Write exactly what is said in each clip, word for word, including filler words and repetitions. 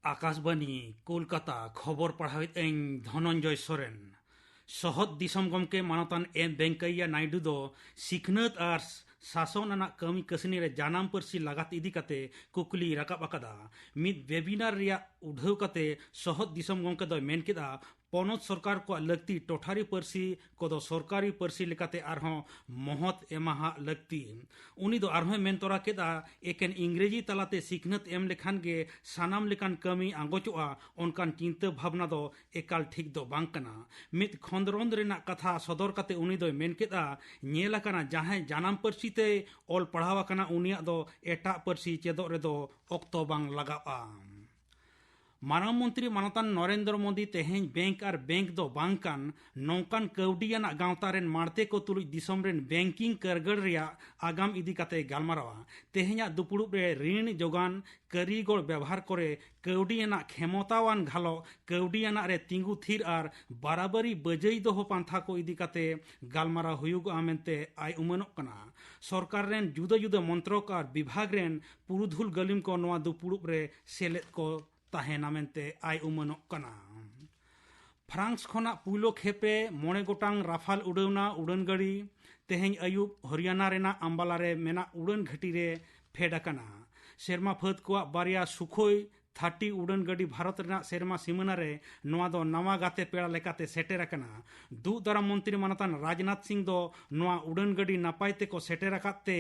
ᱟᱠᱟᱥᱵᱟᱱᱤ ᱠᱳᱞᱠᱟᱛᱟ, ᱠᱷᱚᱵᱚᱨ ᱯᱟᱲᱦᱟᱣᱮᱫ ᱟᱹᱧ ᱫᱷᱚᱱᱚᱱᱡᱚᱭ ᱥᱚᱨᱮᱱ᱾ ᱥᱚᱦᱚᱫ ᱫᱤᱥᱚᱢ ᱜᱚᱢᱠᱮ ᱢᱟᱱᱚᱛᱟᱱ ᱮᱢ ᱵᱮᱝᱠᱟᱭᱟ ᱱᱟᱭᱰᱩ ᱫᱚ ᱥᱤᱠᱷᱱᱟᱹᱛ ᱟᱨ ᱥᱟᱥᱚᱱ ᱟᱱᱟᱜ ᱠᱟᱹᱢᱤ ᱠᱟᱹᱥᱱᱤ ᱨᱮ ᱡᱟᱱᱟᱢ ᱯᱟᱹᱨᱥᱤ ᱞᱟᱜᱟᱛ ᱤᱫᱤ ᱠᱟᱛᱮ ᱠᱩᱠᱞᱤᱭ ᱨᱟᱠᱟᱵ ᱟᱠᱟᱫᱟ᱾ ᱢᱤᱫ webinar ᱨᱮᱭᱟᱜ ᱩᱰᱷᱟᱹᱣ ᱠᱟᱛᱮ ᱥᱚᱦᱚᱫ ᱫᱤᱥᱚᱢ ᱜᱚᱢᱠᱮ ᱫᱚᱭ ᱢᱮᱱ ᱠᱮᱫᱟ, ᱯᱚᱱᱚᱛ ᱥᱚᱨᱠᱟᱨ ᱠᱚᱣᱟᱜ ᱞᱟᱹᱠᱛᱤ ᱴᱚᱴᱷᱟᱨᱤ ᱯᱟᱹᱨᱥᱤ ᱠᱚᱫᱚ ᱥᱚᱨᱠᱟᱨᱤ ᱯᱟᱹᱨᱥᱤ ᱞᱮᱠᱟᱛᱮ ᱟᱨᱦᱚᱸ ᱢᱚᱦᱚᱛ ᱮᱢᱟᱦᱟᱜ ᱞᱟᱹᱠᱛᱤ᱾ ᱩᱱᱤ ᱫᱚ ᱟᱨᱦᱚᱸᱭ ᱢᱮᱱ ᱛᱚᱨᱟ ᱠᱮᱫᱟ, ᱮᱠᱮᱱ ᱤᱝᱨᱮᱡᱤ ᱛᱟᱞᱟᱛᱮ ᱥᱤᱠᱷᱱᱟᱹᱛ ᱮᱢ ᱞᱮᱠᱷᱟᱱ ᱜᱮ ᱥᱟᱱᱟᱢ ᱞᱮᱠᱟᱱ ᱠᱟᱹᱢᱤ ᱟᱸᱜᱚᱪᱚᱜᱼᱟ, ᱚᱱᱠᱟᱱ ᱪᱤᱱᱛᱟᱹ ᱵᱷᱟᱵᱽᱱᱟ ᱫᱚ ᱮᱠᱟᱞ ᱴᱷᱤᱠ ᱫᱚ ᱵᱟᱝ ᱠᱟᱱᱟ᱾ ᱢᱤᱫ ᱠᱷᱚᱸᱫᱽᱨᱚᱸᱫᱽ ᱨᱮᱱᱟᱜ ᱠᱟᱛᱷᱟ ᱥᱚᱫᱚᱨ ᱠᱟᱛᱮ ᱩᱱᱤ ᱫᱚᱭ ᱢᱮᱱ ᱠᱮᱫᱟ, ᱧᱮᱞ ᱟᱠᱟᱱᱟ, ᱡᱟᱦᱟᱸᱭ ᱡᱟᱱᱟᱢ ᱯᱟᱹᱨᱥᱤ ᱛᱮᱭ ᱚᱞ ᱯᱟᱲᱦᱟᱣ ᱟᱠᱟᱱᱟ, ᱩᱱᱤᱭᱟᱜ ᱫᱚ ᱮᱴᱟᱜ ᱯᱟᱹᱨᱥᱤ ᱪᱮᱫᱚᱜ ᱨᱮᱫᱚ ᱚᱠᱛᱚ ᱵᱟᱝ ᱞᱟᱜᱟᱜᱼᱟ᱾ ᱢᱟᱨᱟᱝ ᱢᱚᱱᱛᱨᱤ ᱢᱟᱱᱚᱛᱟᱱ ᱱᱚᱨᱮᱱᱫᱨᱚ ᱢᱳᱫᱤ ᱛᱮᱦᱮᱧ ᱵᱮᱝᱠ ᱟᱨ ᱵᱮᱝᱠ ᱫᱚ ᱵᱟᱝ ᱠᱟᱱ ᱱᱚᱝᱠᱟᱱ ᱠᱟᱹᱣᱰᱤᱭᱟᱱᱟᱜ ᱜᱟᱶᱛᱟ ᱨᱮᱱ ᱢᱟᱲᱛᱮ ᱠᱚ ᱛᱩᱞᱩᱡ ᱫᱤᱥᱚᱢ ᱨᱮᱱ ᱵᱮᱝᱠᱤᱝ ᱠᱟᱹᱨᱜᱟᱹᱲ ᱨᱮᱭᱟᱜ ᱟᱜᱟᱢ ᱤᱫᱤ ᱠᱟᱛᱮ ᱜᱟᱞᱢᱟᱨᱟᱣᱟ᱾ ᱛᱮᱦᱮᱧᱟᱜ ᱫᱩᱯᱩᱲᱩᱵ ᱨᱮ ᱨᱤᱱ ᱡᱳᱜᱟᱱ, ᱠᱟᱹᱨᱤᱜᱚᱲ ᱵᱮᱵᱷᱟᱨ ᱠᱚᱨᱮ ᱠᱟᱹᱣᱰᱤᱭᱟᱱᱟᱜ ᱠᱷᱮᱢᱚᱛᱟᱣᱟᱱ ᱜᱷᱟᱞᱚᱜ, ᱠᱟᱹᱣᱰᱤᱭᱟᱱᱟᱜ ᱨᱮ ᱛᱤᱸᱜᱩ ᱛᱷᱤᱨ ᱟᱨ ᱵᱟᱨᱟᱵᱟᱨᱤ ᱵᱟᱹᱡᱟᱹᱭ ᱫᱚᱦᱚ ᱯᱟᱱᱛᱷᱟ ᱠᱚ ᱤᱫᱤ ᱠᱟᱛᱮ ᱜᱟᱞᱢᱟᱨᱟᱣ ᱦᱩᱭᱩᱜᱚᱜᱼᱟ ᱢᱮᱱᱛᱮ ᱟᱭ ᱩᱢᱟᱹᱱᱚᱜ ᱠᱟᱱᱟ᱾ ᱥᱚᱨᱠᱟᱨ ᱨᱮᱱ ᱡᱩᱫᱟᱹ ᱡᱩᱫᱟᱹ ᱢᱚᱱᱛᱨᱚᱠ ᱟᱨ ᱵᱤᱵᱷᱟᱜᱽ ᱨᱮᱱ ᱯᱩᱨᱩᱫᱷᱩᱞ ᱜᱟᱹᱞᱤᱢ ᱠᱚ ᱱᱚᱣᱟ ᱫᱩᱯᱩᱲᱩᱵ ᱨᱮ ᱥᱮᱞᱮᱫ ᱠᱚ ᱛᱟᱦᱮᱱᱟ ᱢᱮᱱᱛᱮ ᱟᱭ ᱩᱢᱟᱹᱱᱚᱜ ᱠᱟᱱᱟ᱾ ᱯᱷᱨᱟᱱᱥ ᱠᱷᱚᱱᱟᱜ ᱯᱩᱭᱞᱩ ᱠᱷᱮᱯ ᱨᱮ ᱢᱚᱬᱮ ᱜᱚᱴᱟᱝ ᱨᱟᱯᱷᱟᱞ ᱩᱰᱟᱹᱣᱱᱟ ᱩᱰᱟᱹᱱ ᱜᱟᱹᱰᱤ ᱛᱮᱦᱮᱧ ᱟᱹᱭᱩᱵ ᱦᱚᱨᱤᱭᱟᱱᱟ ᱨᱮᱱᱟᱜ ᱟᱢᱵᱟᱞᱟ ᱨᱮ ᱢᱮᱱᱟᱜ ᱩᱰᱟᱹᱱ ᱜᱷᱟᱹᱴᱤ ᱨᱮ ᱯᱷᱮᱰ ᱟᱠᱟᱱᱟ᱾ ᱥᱮᱨᱢᱟ ᱯᱷᱟᱹᱫ ᱠᱚᱣᱟᱜ ᱵᱟᱨᱭᱟ ᱥᱩᱠᱷᱚᱭ ᱛᱷᱟᱨᱴᱤ ᱩᱰᱟᱹᱱ ᱜᱟᱹᱰᱤ ᱵᱷᱟᱨᱚᱛ ᱨᱮᱱᱟᱜ ᱥᱮᱨᱢᱟ ᱥᱤᱢᱟᱹᱱᱟ ᱨᱮ ᱱᱚᱣᱟ ᱫᱚ ᱱᱟᱣᱟ ᱜᱟᱛᱮ ᱯᱮᱲᱟ ᱞᱮᱠᱟᱛᱮ ᱥᱮᱴᱮᱨ ᱟᱠᱟᱱᱟ᱾ ᱫᱩᱜ ᱫᱟᱨᱟᱢ ᱢᱚᱱᱛᱨᱤ ᱢᱟᱱᱚᱛᱟᱱ ᱨᱟᱡᱽᱱᱟᱛᱷ ᱥᱤᱝ ᱫᱚ ᱱᱚᱣᱟ ᱩᱰᱟᱹᱱ ᱜᱟᱹᱰᱤ ᱱᱟᱯᱟᱭ ᱛᱮᱠᱚ ᱥᱮᱴᱮᱨ ᱟᱠᱟᱫ ᱛᱮ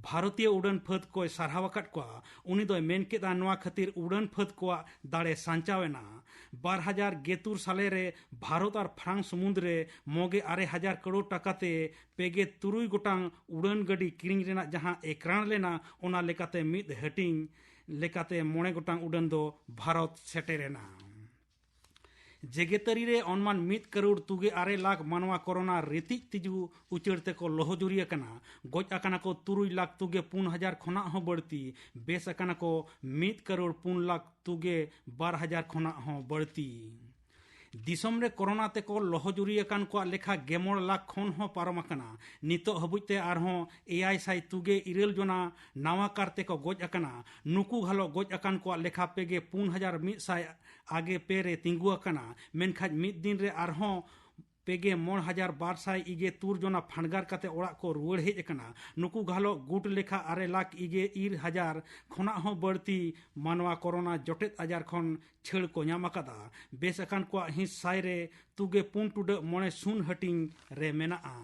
ᱵᱷᱟᱨᱚᱛᱤᱭᱚ ᱩᱰᱟᱹᱱ ᱯᱷᱟᱹᱫ ᱠᱚᱭ ᱥᱟᱨᱦᱟᱣ ᱟᱠᱟᱫ ᱠᱚᱣᱟ᱾ ᱩᱱᱤ ᱫᱚᱭ ᱢᱮᱱ ᱠᱮᱫᱟ, ᱱᱚᱣᱟ ᱠᱷᱟᱹᱛᱤᱨ ᱩᱰᱟᱹᱱ ᱯᱷᱟᱹᱫ ᱠᱚᱣᱟᱜ ᱫᱟᱲᱮ ᱥᱟᱧᱪᱟᱣ ᱮᱱᱟ᱾ ᱵᱟᱨ ᱦᱟᱡᱟᱨ ᱜᱮᱛᱩᱨ ᱥᱟᱞᱮ ᱨᱮ ᱵᱷᱟᱨᱚᱛ ᱟᱨ ᱯᱷᱨᱟᱱᱥ ᱢᱩᱫᱽ ᱨᱮ ᱢᱚᱜᱮ ᱟᱨᱮ ᱦᱟᱡᱟᱨ ᱠᱟᱨᱳᱲ ᱴᱟᱠᱟ ᱛᱮ ᱯᱮᱜᱮ ᱛᱩᱨᱩᱭ ᱜᱚᱴᱟᱝ ᱩᱰᱟᱹᱱ ᱜᱟᱹᱰᱤ ᱠᱤᱨᱤᱧ ᱨᱮᱱᱟᱜ ᱡᱟᱦᱟᱸ ᱮᱠᱨᱟᱱ ᱞᱮᱱᱟ, ᱚᱱᱟ ᱞᱮᱠᱟᱛᱮ ᱢᱤᱫ ᱦᱟᱹᱴᱤᱧ ᱞᱮᱠᱟᱛᱮ ᱢᱚᱬᱮ ᱜᱚᱴᱟᱝ ᱩᱰᱟᱹᱱ ᱫᱚ ᱵᱷᱟᱨᱚᱛ ᱥᱮᱴᱮᱨ ᱮᱱᱟ᱾ ᱡᱮᱜᱮᱛᱟᱹᱨᱤ ᱨᱮ ᱚᱱᱢᱟᱱ ᱢᱤᱫ ᱠᱟᱨᱳᱲ ᱛᱩᱜᱮ ᱟᱨᱮ ᱞᱟᱠᱷ ᱢᱟᱱᱣᱟ ᱠᱳᱨᱳᱱᱟ ᱨᱤᱛᱤᱡ ᱛᱤᱡᱩ ᱩᱪᱟᱹᱲ ᱛᱮᱠᱚ ᱞᱚᱦᱚᱡᱩᱨᱤ ᱟᱠᱟᱱᱟ᱾ ᱜᱚᱡ ᱟᱠᱟᱱᱟ ᱠᱚ ᱛᱩᱨᱩᱭ ᱞᱟᱠᱷ ᱛᱩᱜᱮ ᱯᱩᱱ ᱦᱟᱡᱟᱨ ᱠᱷᱚᱱᱟᱜ ᱦᱚᱸ ᱵᱟᱹᱲᱛᱤ, ᱵᱮᱥ ᱟᱠᱟᱱᱟ ᱠᱚ ᱢᱤᱫ ᱠᱟᱨᱳᱲ ᱯᱩᱱ ᱞᱟᱠᱷ ᱛᱩᱜᱮ ᱵᱟᱨ ᱦᱟᱡᱟᱨ ᱠᱷᱚᱱᱟᱜ ᱦᱚᱸ ᱵᱟᱹᱲᱛᱤ᱾ ᱫᱤᱥᱚᱢ ᱨᱮ ᱠᱳᱨᱳᱱᱟ ᱛᱮᱠᱚ ᱞᱚᱦᱚᱡᱩᱨᱤ ᱟᱠᱟᱱ ᱠᱚᱣᱟᱜ ᱞᱮᱠᱷᱟ ᱜᱮᱞ ᱢᱚᱬᱮ ᱞᱟᱠᱷ ᱠᱷᱚᱱ ᱦᱚᱸ ᱯᱟᱨᱚᱢ ᱟᱠᱟᱱᱟ᱾ ᱱᱤᱛᱚᱜ ᱦᱟᱹᱵᱤᱡ ᱛᱮ ᱟᱨᱦᱚᱸ ᱮᱭᱟᱭ ᱥᱟᱭ ᱛᱩᱜᱮ ᱤᱨᱟᱹᱞ ᱡᱚᱱᱟ ᱱᱟᱣᱟ ᱠᱟᱨ ᱛᱮᱠᱚ ᱜᱚᱡ ᱟᱠᱟᱱᱟ᱾ ᱱᱩᱠᱩ ᱜᱷᱟᱞᱚ ᱜᱚᱡ ᱟᱠᱟᱱ ᱠᱚᱣᱟᱜ ᱞᱮᱠᱷᱟ ᱯᱮᱜᱮ ᱯᱩᱱ ᱦᱟᱡᱟᱨ ᱢᱤᱫ ᱥᱟᱭ ᱟᱜᱮ ᱯᱮ ᱨᱮ ᱛᱤᱸᱜᱩ ᱟᱠᱟᱱᱟ᱾ ᱢᱮᱱᱠᱷᱟᱱ ᱢᱤᱫ ᱫᱤᱱ ᱨᱮ ᱟᱨᱦᱚᱸ ᱯᱮᱜᱮ ᱢᱚᱬᱮ ᱦᱟᱡᱟᱨ ᱵᱟᱨ ᱥᱟᱭ ᱤᱜᱮ ᱛᱩᱨ ᱡᱚᱱᱟ ᱯᱷᱟᱸᱰᱜᱟᱨ ᱠᱟᱛᱮ ᱚᱲᱟᱜ ᱠᱚ ᱨᱩᱣᱟᱹᱲ ᱦᱮᱡ ᱟᱠᱟᱱᱟ᱾ ᱱᱩᱠᱩ ᱜᱷᱟᱞᱚ ᱜᱩᱴ ᱞᱮᱠᱷᱟ ᱟᱨᱮ ᱞᱟᱠᱷ ᱤᱜᱮ ᱤᱨ ᱦᱟᱡᱟᱨ ᱠᱷᱚᱱᱟᱜ ᱦᱚᱸ ᱵᱟᱹᱲᱛᱤ ᱢᱟᱱᱣᱟ ᱠᱳᱨᱳᱱᱟ ᱡᱚᱴᱮᱫ ᱟᱡᱟᱨ ᱠᱷᱚᱱ ᱪᱷᱟᱹᱲ ᱠᱚ ᱧᱟᱢ ᱟᱠᱟᱫᱟ᱾ ᱵᱮᱥ ᱟᱠᱟᱱ ᱠᱚᱣᱟᱜ ᱦᱤᱸᱥ ᱥᱟᱭ ᱨᱮ ᱛᱩᱜᱮ ᱯᱩᱱ ᱴᱩᱰᱟᱹᱜ ᱢᱚᱬᱮ ᱥᱩᱱ ᱦᱟᱹᱴᱤᱧ ᱨᱮ ᱢᱮᱱᱟᱜᱼᱟ᱾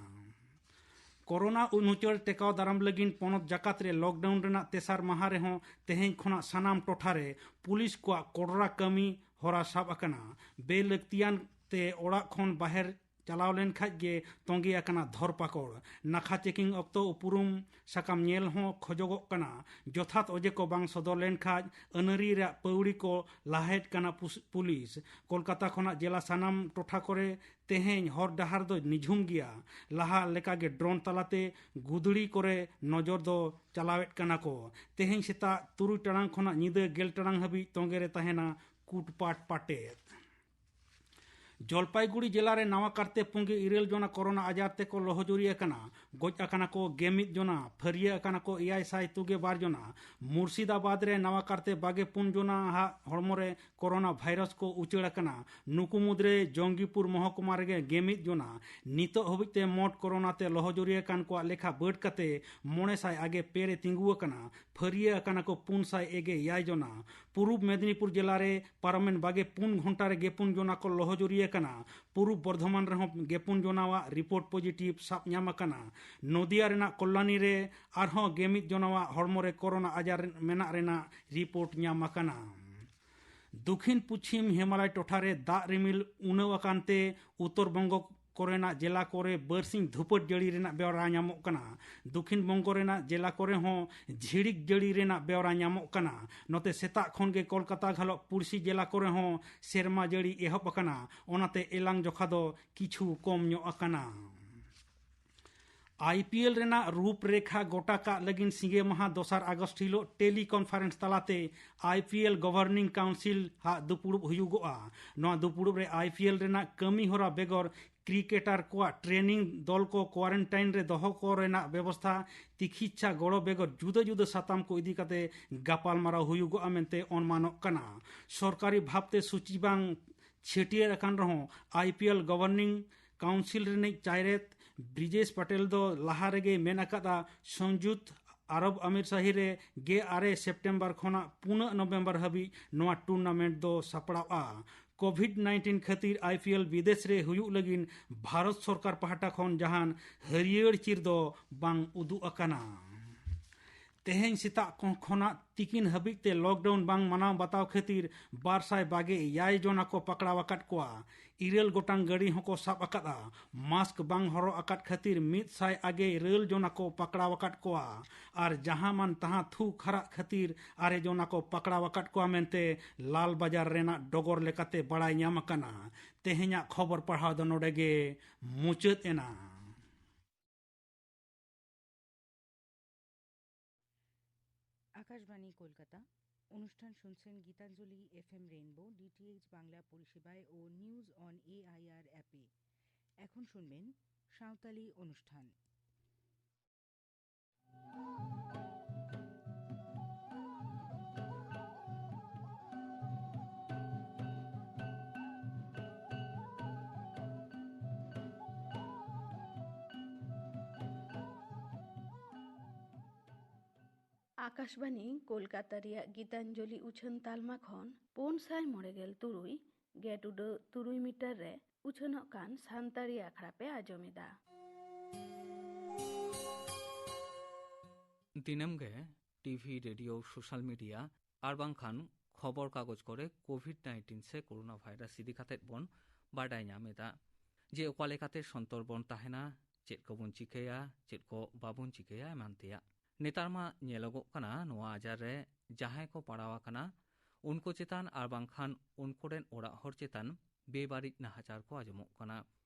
ᱠᱳᱨᱳᱱᱟ ᱩᱱᱩᱪᱟᱹᱲ ᱴᱮᱠᱟᱣ ᱫᱟᱨᱟᱢ ᱞᱟᱹᱜᱤᱫ ᱯᱚᱱᱚᱛ ᱡᱟᱠᱟᱛ ᱨᱮ ᱞᱚᱠᱰᱟᱣᱩᱱ ᱨᱮᱱᱟᱜ ᱛᱮᱥᱟᱨ ᱢᱟᱦᱟ ᱨᱮᱦᱚᱸ ᱛᱮᱦᱮᱧ ᱠᱷᱚᱱᱟᱜ ᱥᱟᱱᱟᱢ ᱴᱚᱴᱷᱟ ᱨᱮ ᱯᱩᱞᱤᱥ ᱠᱚᱣᱟᱜ ᱠᱚᱰᱨᱟ ᱠᱟᱹᱢᱤ ᱦᱚᱨᱟ ᱥᱟᱵ ᱟᱠᱟᱱᱟ᱾ ᱵᱮᱞᱟᱹᱠᱛᱤᱭᱟᱱ ᱛᱮ ᱚᱲᱟᱜ ᱠᱷᱚᱱ ᱵᱟᱦᱮᱨ ᱪᱟᱞᱟᱣ ᱞᱮᱱ ᱠᱷᱟᱡ ᱜᱮ ᱛᱚᱸᱜᱮ ᱟᱠᱟᱱᱟ ᱫᱷᱚᱨᱯᱟᱠᱚᱲ᱾ ᱱᱟᱠᱷᱟ ᱪᱮᱠᱤᱝ ᱚᱠᱛᱚ ᱩᱯᱨᱩᱢ ᱥᱟᱠᱟᱢ ᱧᱮᱞ ᱦᱚᱸ ᱠᱷᱚᱡᱚᱜᱚᱜ ᱠᱟᱱᱟ᱾ ᱡᱚᱛᱷᱟᱛ ᱚᱡᱮ ᱠᱚ ᱵᱟᱝ ᱥᱚᱫᱚᱨ ᱞᱮᱱ ᱠᱷᱟᱡ ᱟᱹᱱᱟᱹᱨᱤ ᱨᱮᱭᱟᱜ ᱯᱟᱹᱣᱲᱤ ᱠᱚ ᱞᱟᱦᱮᱫ ᱠᱟᱱᱟ ᱯᱩᱥ-, ᱯᱩᱞᱤᱥ᱾ ᱠᱳᱞᱠᱟᱛᱟ ᱠᱷᱚᱱᱟᱜ ᱡᱮᱞᱟ ᱥᱟᱱᱟᱢ ᱴᱚᱴᱷᱟ ᱠᱚᱨᱮ ᱛᱮᱦᱮᱧ ᱦᱚᱨ ᱰᱟᱦᱟᱨ ᱫᱚ ᱱᱤᱡᱷᱩᱢ ᱜᱮᱭᱟ᱾ ᱞᱟᱦᱟ ᱞᱮᱠᱟᱜᱮ ᱰᱨᱳᱱ ᱛᱟᱞᱟᱛᱮ ᱜᱩᱫᱲᱤ ᱠᱚᱨᱮ ᱱᱚᱡᱚᱨ ᱫᱚ ᱪᱟᱞᱟᱣᱮᱫ ᱠᱟᱱᱟ ᱠᱚ᱾ ᱛᱮᱦᱮᱧ ᱥᱮᱛᱟᱜ ᱛᱩᱨᱩᱭ ᱴᱟᱲᱟᱝ ᱠᱷᱚᱱᱟᱜ ᱧᱤᱫᱟᱹ ᱜᱮᱞ ᱴᱟᱲᱟᱝ ᱦᱟᱹᱵᱤᱡ ᱛᱚᱸᱜᱮ ᱨᱮ ᱛᱟᱦᱮᱱᱟ ᱠᱩᱴᱯᱟᱴ ᱯᱟᱴᱮᱫ᱾ ᱡᱚᱞᱯᱟᱭᱜᱩᱲᱤ ᱡᱮᱞᱟ ᱨᱮ ᱱᱟᱣᱟ ᱠᱟᱨᱛᱮ ᱯᱩᱸᱜᱮ ᱤᱨᱟᱹᱞ ᱡᱚᱱᱟ ᱠᱳᱨᱳᱱᱟ ᱟᱡᱟᱨ ᱛᱮᱠᱚ ᱞᱚᱦᱚᱡᱩᱨᱤ ᱟᱠᱟᱱᱟ᱾ ᱜᱚᱡ ᱟᱠᱟᱱᱟ ᱠᱚ ᱜᱮᱢᱤᱫ ᱡᱚᱱᱟ, ᱯᱷᱟᱹᱨᱭᱟᱹ ᱟᱠᱟᱱᱟ ᱠᱚ ᱮᱭᱟᱭ ᱥᱟᱭ ᱛᱩᱜᱮ ᱵᱟᱨ ᱡᱚᱱᱟ᱾ ᱢᱩᱨᱥᱤᱫᱟᱵᱟᱫᱽ ᱨᱮ ᱱᱟᱣᱟ ᱠᱟᱨᱛᱮ ᱵᱟᱜᱮ ᱯᱩᱱ ᱡᱚᱱᱟ ᱦᱟᱜ ᱦᱚᱲᱢᱚ ᱨᱮ ᱠᱳᱨᱳᱱᱟ ᱵᱷᱟᱭᱨᱟᱥ ᱠᱚ ᱩᱪᱟᱹᱲ ᱟᱠᱟᱱᱟ᱾ ᱱᱩᱠᱩ ᱢᱩᱫᱽᱨᱮ ᱡᱚᱝᱜᱤᱯᱩᱨ ᱢᱚᱦᱚᱠᱩᱢᱟ ᱨᱮᱜᱮ ᱜᱮᱢᱤᱫ ᱡᱚᱱᱟ᱾ ᱱᱤᱛᱚᱜ ᱦᱟᱹᱵᱤᱡ ᱛᱮ ᱢᱚᱴ ᱠᱳᱨᱳᱱᱟ ᱛᱮ ᱞᱚᱦᱚᱡᱩᱨᱤ ᱟᱠᱟᱱ ᱠᱚᱣᱟᱜ ᱞᱮᱠᱷᱟ ᱵᱟᱹᱰ ᱠᱟᱛᱮ ᱢᱚᱬᱮ ᱥᱟᱭ ᱟᱜᱮ ᱯᱮ ᱨᱮ ᱛᱤᱸᱜᱩ ᱟᱠᱟᱱᱟ᱾ ᱯᱷᱟᱹᱨᱭᱟᱹ ᱟᱠᱟᱱᱟ ᱠᱚ ᱯᱩᱱ ᱥᱟᱭ ᱮᱜᱮ ᱮᱭᱟᱭ ᱡᱚᱱᱟ᱾ ᱯᱩᱨᱩᱵ ᱢᱮᱫᱤᱱᱤᱯᱩᱨ ᱡᱮᱞᱟ ᱨᱮ ᱯᱟᱨᱚᱢᱮᱱ ᱵᱟᱜᱮ ᱯᱩᱱ ᱜᱷᱚᱱᱴᱟ ᱨᱮ ᱜᱮᱯᱩᱱ ᱡᱚᱱᱟ ᱠᱚ ᱞᱚᱦᱚᱡᱩᱨᱤ ᱟᱠᱟᱱᱟ᱾ ᱯᱩᱨᱩᱵ ᱵᱚᱨᱫᱷᱚᱢᱟᱱ ᱨᱮᱦᱚᱸ ᱜᱮᱯᱩᱱ ᱡᱚᱱᱟᱣᱟᱜ ᱨᱤᱯᱳᱨᱴ ᱯᱚᱡᱤᱴᱤᱵᱷ ᱥᱟᱵ ᱧᱟᱢ ᱟᱠᱟᱱᱟ᱾ ᱱᱚᱫᱤᱭᱟ ᱨᱮᱱᱟᱜ ᱠᱚᱞᱞᱟᱱᱤ ᱨᱮ ᱟᱨᱦᱚᱸ ᱜᱮᱢᱤᱫ ᱡᱚᱱᱟᱣᱟᱜ ᱦᱚᱲᱢᱚ ᱨᱮ ᱠᱳᱨᱳᱱᱟ ᱟᱡᱟᱨ ᱢᱮᱱᱟᱜ ᱨᱮᱱᱟᱜ ᱨᱤᱯᱳᱨᱴ ᱧᱟᱢ ᱟᱠᱟᱱᱟ᱾ ᱫᱚᱠᱷᱤᱱ ᱯᱚᱪᱷᱤᱢ ᱦᱤᱢᱟᱞᱚᱭ ᱴᱚᱴᱷᱟ ᱨᱮ ᱫᱟᱜ ᱨᱤᱢᱤᱞ ᱩᱱᱟᱹᱣ ᱟᱠᱟᱱ ᱛᱮ ᱩᱛᱛᱚᱨ ᱵᱚᱝᱜᱚ ᱠᱚᱨᱮᱱᱟᱜ ᱡᱮᱞᱟ ᱠᱚᱨᱮ ᱵᱟᱹᱨᱥᱤᱧ ᱫᱷᱩᱯᱟᱹᱴ ᱡᱟᱹᱲᱤ ᱨᱮᱱᱟᱜ ᱵᱮᱣᱨᱟ ᱧᱟᱢᱚᱜ ᱠᱟᱱᱟ᱾ ᱫᱚᱠᱷᱤᱱ ᱵᱚᱝᱜᱚ ᱨᱮᱱᱟᱜ ᱡᱮᱞᱟ ᱠᱚᱨᱮ ᱦᱚᱸ ᱡᱷᱤᱲᱤᱠ ᱡᱟᱹᱲᱤ ᱨᱮᱱᱟᱜ ᱵᱮᱣᱨᱟ ᱧᱟᱢᱚᱜ ᱠᱟᱱᱟ᱾ ᱱᱚᱛᱮ ᱥᱮᱛᱟᱜ ᱠᱷᱚᱱ ᱜᱮ ᱠᱳᱞᱠᱟᱛᱟ ᱜᱷᱟᱞᱚᱜ ᱯᱩᱲᱥᱤ ᱡᱮᱞᱟ ᱠᱚᱨᱮ ᱦᱚᱸ ᱥᱮᱨᱢᱟ ᱡᱟᱹᱲᱤ ᱮᱦᱚᱵ ᱟᱠᱟᱱᱟ, ᱚᱱᱟᱛᱮ ᱮᱞᱟᱝ ᱡᱚᱠᱷᱟ ᱫᱚ ᱠᱤᱪᱷᱩ ᱠᱚᱢ ᱧᱚᱜ ᱟᱠᱟᱱᱟ᱾ ᱟᱭ ᱯᱤ ᱮᱞ ᱨᱮᱱᱟᱜ ᱨᱩᱯᱨᱮᱠᱷᱟ ᱜᱚᱴᱟ ᱠᱟᱜ ᱞᱟᱹᱜᱤᱫ ᱥᱤᱸᱜᱮ ᱢᱟᱦᱟ ᱫᱚᱥᱟᱨ ᱟᱜᱚᱥᱴ ᱦᱤᱞᱳᱜ ᱴᱮᱞᱤ ᱠᱚᱱᱯᱷᱟᱨᱮᱱᱥ ᱛᱟᱞᱟᱛᱮ I P L governing council ᱟᱜ ᱫᱩᱯᱩᱲᱩᱵ ᱦᱩᱭᱩᱜᱚᱜᱼᱟ᱾ ᱱᱚᱣᱟ ᱫᱩᱯᱩᱲᱩᱵ ᱨᱮ ᱟᱭ ᱯᱤ ᱮᱞ ᱨᱮᱱᱟᱜ ᱠᱟᱹᱢᱤ ᱦᱚᱨᱟ ᱵᱮᱜᱚᱨ ᱠᱨᱤᱠᱮᱴᱟᱨ ᱠᱚᱣᱟᱜ ᱴᱨᱮᱱᱤᱝ ᱫᱚᱞ ᱠᱚ ᱠᱳᱣᱟᱨᱮᱱᱴᱟᱭᱤᱱ ᱨᱮ ᱫᱚᱦᱚ ᱠᱚ ᱨᱮᱱᱟᱜ ᱵᱮᱵᱚᱥᱛᱷᱟ, ᱛᱤᱠᱤᱪᱪᱷᱟ ᱜᱚᱲᱚ ᱵᱮᱜᱚᱨ ᱡᱩᱫᱟᱹ ᱡᱩᱫᱟᱹ ᱥᱟᱛᱟᱢ ᱠᱚ ᱤᱫᱤ ᱠᱟᱛᱮ ᱜᱟᱯᱟᱞᱢᱟᱨᱟᱣ ᱦᱩᱭᱩᱜᱚᱜᱼᱟ ᱢᱮᱱᱛᱮ ᱚᱱᱢᱟᱱᱚᱜ ᱠᱟᱱᱟ᱾ ᱥᱚᱨᱠᱟᱨᱤ ᱵᱷᱟᱵᱽᱛᱮ ᱥᱩᱪᱤ ᱵᱟᱝ ᱪᱷᱟᱹᱴᱭᱟᱹᱨ ᱟᱠᱟᱱ ᱨᱮᱦᱚᱸ, I P L governing council ᱨᱤᱱᱤᱡ ᱪᱟᱭᱨᱮᱛ ᱵᱨᱤᱡᱮᱥ ᱯᱟᱴᱮᱞ ᱫᱚ ᱞᱟᱦᱟ ᱨᱮᱜᱮᱭ ᱢᱮᱱ ᱟᱠᱟᱫᱼᱟ, ᱥᱚᱝᱡᱩᱠᱛ ᱟᱨᱚᱵ ᱟᱢᱤᱨ ᱥᱟᱦᱤ ᱨᱮ ᱜᱮᱞ ᱟᱨᱮ ᱥᱮᱯᱴᱮᱢᱵᱚᱨ ᱠᱷᱚᱱᱟᱜ ᱯᱩᱱᱟᱹᱜ ᱱᱚᱵᱷᱮᱢᱵᱚᱨ ᱦᱟᱹᱵᱤᱡ ᱱᱚᱣᱟ ᱴᱩᱨᱱᱟᱢᱮᱱᱴ ᱫᱚ ᱥᱟᱯᱲᱟᱣᱜᱼᱟ᱾ ᱠᱳᱵᱷᱤᱰ ᱱᱟᱭᱤᱱᱴᱤᱱ ᱠᱷᱟᱹᱛᱤᱨ ᱟᱭ ᱯᱤ ᱮᱞ ᱵᱤᱫᱮᱥ ᱨᱮ ᱦᱩᱭᱩᱜ ᱞᱟᱹᱜᱤᱫ ᱵᱷᱟᱨᱚᱛ ᱥᱚᱨᱠᱟᱨ ᱯᱟᱦᱴᱟ ᱠᱷᱚᱱ ᱡᱟᱦᱟᱱ ᱦᱟᱹᱨᱭᱟᱹᱲ ᱪᱤᱨ ᱫᱚ ᱵᱟᱝ ᱩᱫᱩᱜ ᱟᱠᱟᱱᱟ᱾ ᱛᱮᱦᱮᱧ ᱥᱮᱛᱟᱜ ᱠᱚ- ᱠᱷᱚᱱᱟᱜ ᱛᱤᱠᱤᱱ ᱦᱟᱹᱵᱤᱡ ᱛᱮ ᱞᱚᱠᱰᱟᱣᱩᱱ ᱵᱟᱝ ᱢᱟᱱᱟᱣ ᱵᱟᱛᱟᱣ ᱠᱷᱟᱹᱛᱤᱨ ᱵᱟᱨ ᱥᱟᱭ ᱵᱟᱜᱮ ᱮᱭᱟᱭ ᱡᱚᱱᱟ ᱠᱚ ᱯᱟᱠᱲᱟᱣ ᱟᱠᱟᱫ ᱠᱚᱣᱟ᱾ ᱤᱨᱟᱹᱞ ᱜᱚᱴᱟᱝ ᱜᱟᱹᱰᱤ ᱦᱚᱸᱠᱚ ᱥᱟᱵ ᱟᱠᱟᱫᱼᱟ᱾ ᱢᱟᱥᱠ ᱵᱟᱝ ᱦᱚᱨᱚᱜ ᱟᱠᱟᱫ ᱠᱷᱟᱹᱛᱤᱨ ᱢᱤᱫ ᱥᱟᱭ ᱟᱜᱮ ᱤᱨᱟᱹᱞ ᱡᱚᱱᱟ ᱠᱚ ᱯᱟᱠᱲᱟᱣ ᱟᱠᱟᱫ ᱠᱚᱣᱟ᱾ ᱟᱨ ᱡᱟᱦᱟᱸ ᱢᱟᱱ ᱛᱟᱦᱟᱸ ᱛᱷᱩ ᱠᱷᱟᱨᱟᱜ ᱠᱷᱟᱹᱛᱤᱨ ᱟᱨᱮ ᱡᱚᱱᱟ ᱠᱚ ᱯᱟᱠᱲᱟᱣ ᱟᱠᱟᱫ ᱠᱚᱣᱟ ᱢᱮᱱᱛᱮ ᱞᱟᱞ ᱵᱟᱡᱟᱨ ᱨᱮᱱᱟᱜ ᱰᱚᱜᱚᱨ ᱞᱮᱠᱟᱛᱮ ᱵᱟᱲᱟᱭ ᱧᱟᱢ ᱟᱠᱟᱱᱟ᱾ ᱛᱮᱦᱮᱧᱟᱜ ᱠᱷᱚᱵᱚᱨ ᱯᱟᱲᱦᱟᱣ ᱫᱚ ᱱᱚᱰᱮ ᱜᱮ ᱢᱩᱪᱟᱹᱫ ᱮᱱᱟ᱾ ᱟᱠᱟᱥᱵᱟᱱᱤ ᱠᱳᱞᱠᱟᱛᱟ᱾ অনুষ্ঠান শুনছেন Gitanjali F M Rainbow, D T H Bangla পরিষেবায় ও news on A I R অ্যাপে। এখন শুনবেন সাঁওতালি অনুষ্ঠান। ᱟᱠᱟᱥᱵᱟᱱᱤ ᱠᱳᱞᱠᱟᱛᱟ ᱨᱮᱭᱟᱜ ᱜᱤᱛᱟᱧᱡᱚᱞᱤ ᱩᱪᱷᱟᱹᱱ ᱛᱟᱞᱢᱟ ᱠᱷᱚᱱ ᱯᱩᱱ ᱥᱟᱭ ᱢᱚᱬᱮ ᱜᱮᱞ ᱛᱩᱨᱩᱭ ᱜᱮᱴ ᱩᱰᱟᱹᱜ ᱛᱩᱨᱩᱭ ᱢᱤᱴᱟᱨ ᱨᱮ ᱩᱪᱷᱟᱹᱱᱚᱜ ᱠᱟᱱ ᱥᱟᱱᱛᱟᱲᱤ ᱟᱠᱷᱲᱟ ᱯᱮ ᱟᱸᱡᱚᱢ ᱮᱫᱟ᱾ ᱫᱤᱱᱟᱹᱢ ᱜᱮ ᱴᱤ ᱵᱷᱤ, ᱨᱮᱰᱤᱭᱳ, ᱥᱳᱥᱟᱞ ᱢᱤᱰᱤᱭᱟ ᱟᱨ ᱵᱟᱝᱠᱷᱟᱱ ᱠᱷᱚᱵᱚᱨ ᱠᱟᱜᱚᱡᱽ ᱠᱚᱨᱮ ᱠᱳᱵᱷᱤᱰ ᱱᱟᱭᱤᱱᱴᱤᱱ ᱥᱮ ᱠᱳᱨᱳᱱᱟ ᱵᱷᱟᱭᱨᱟᱥ ᱤᱫᱤ ᱠᱟᱛᱮᱫ ᱵᱚᱱ ᱵᱟᱰᱟᱭ ᱧᱟᱢ ᱮᱫᱟ ᱡᱮ ᱚᱠᱟ ᱞᱮᱠᱟᱛᱮ ᱥᱚᱱᱛᱚᱨ ᱵᱚᱱ ᱛᱟᱦᱮᱱᱟ, ᱪᱮᱫ ᱠᱚᱵᱚᱱ ᱪᱤᱠᱟᱹᱭᱟ, ᱪᱮᱫ ᱠᱚ ᱵᱟᱵᱚᱱ ᱪᱤᱠᱟᱹᱭᱟ, ᱮᱢᱟᱱ ᱛᱮᱭᱟᱜ᱾ ᱱᱮᱛᱟᱨ ᱢᱟ ᱧᱮᱞᱚᱜᱚᱜ ᱠᱟᱱᱟ, ᱱᱚᱣᱟ ᱟᱡᱟᱨ ᱨᱮ ᱡᱟᱦᱟᱸᱭ ᱠᱚ ᱯᱟᱲᱟᱣ ᱟᱠᱟᱱᱟ, ᱩᱱᱠᱩ ᱪᱮᱛᱟᱱ ᱟᱨ ᱵᱟᱝᱠᱷᱟᱱ ᱩᱱᱠᱩ ᱨᱮᱱ ᱚᱲᱟᱜ ᱦᱚᱲ ᱪᱮᱛᱟᱱ ᱵᱮᱵᱟᱹᱲᱤᱡ ᱱᱟᱦᱟᱪᱟᱨ ᱠᱚ ᱟᱸᱡᱚᱢᱚᱜ ᱠᱟᱱᱟ᱾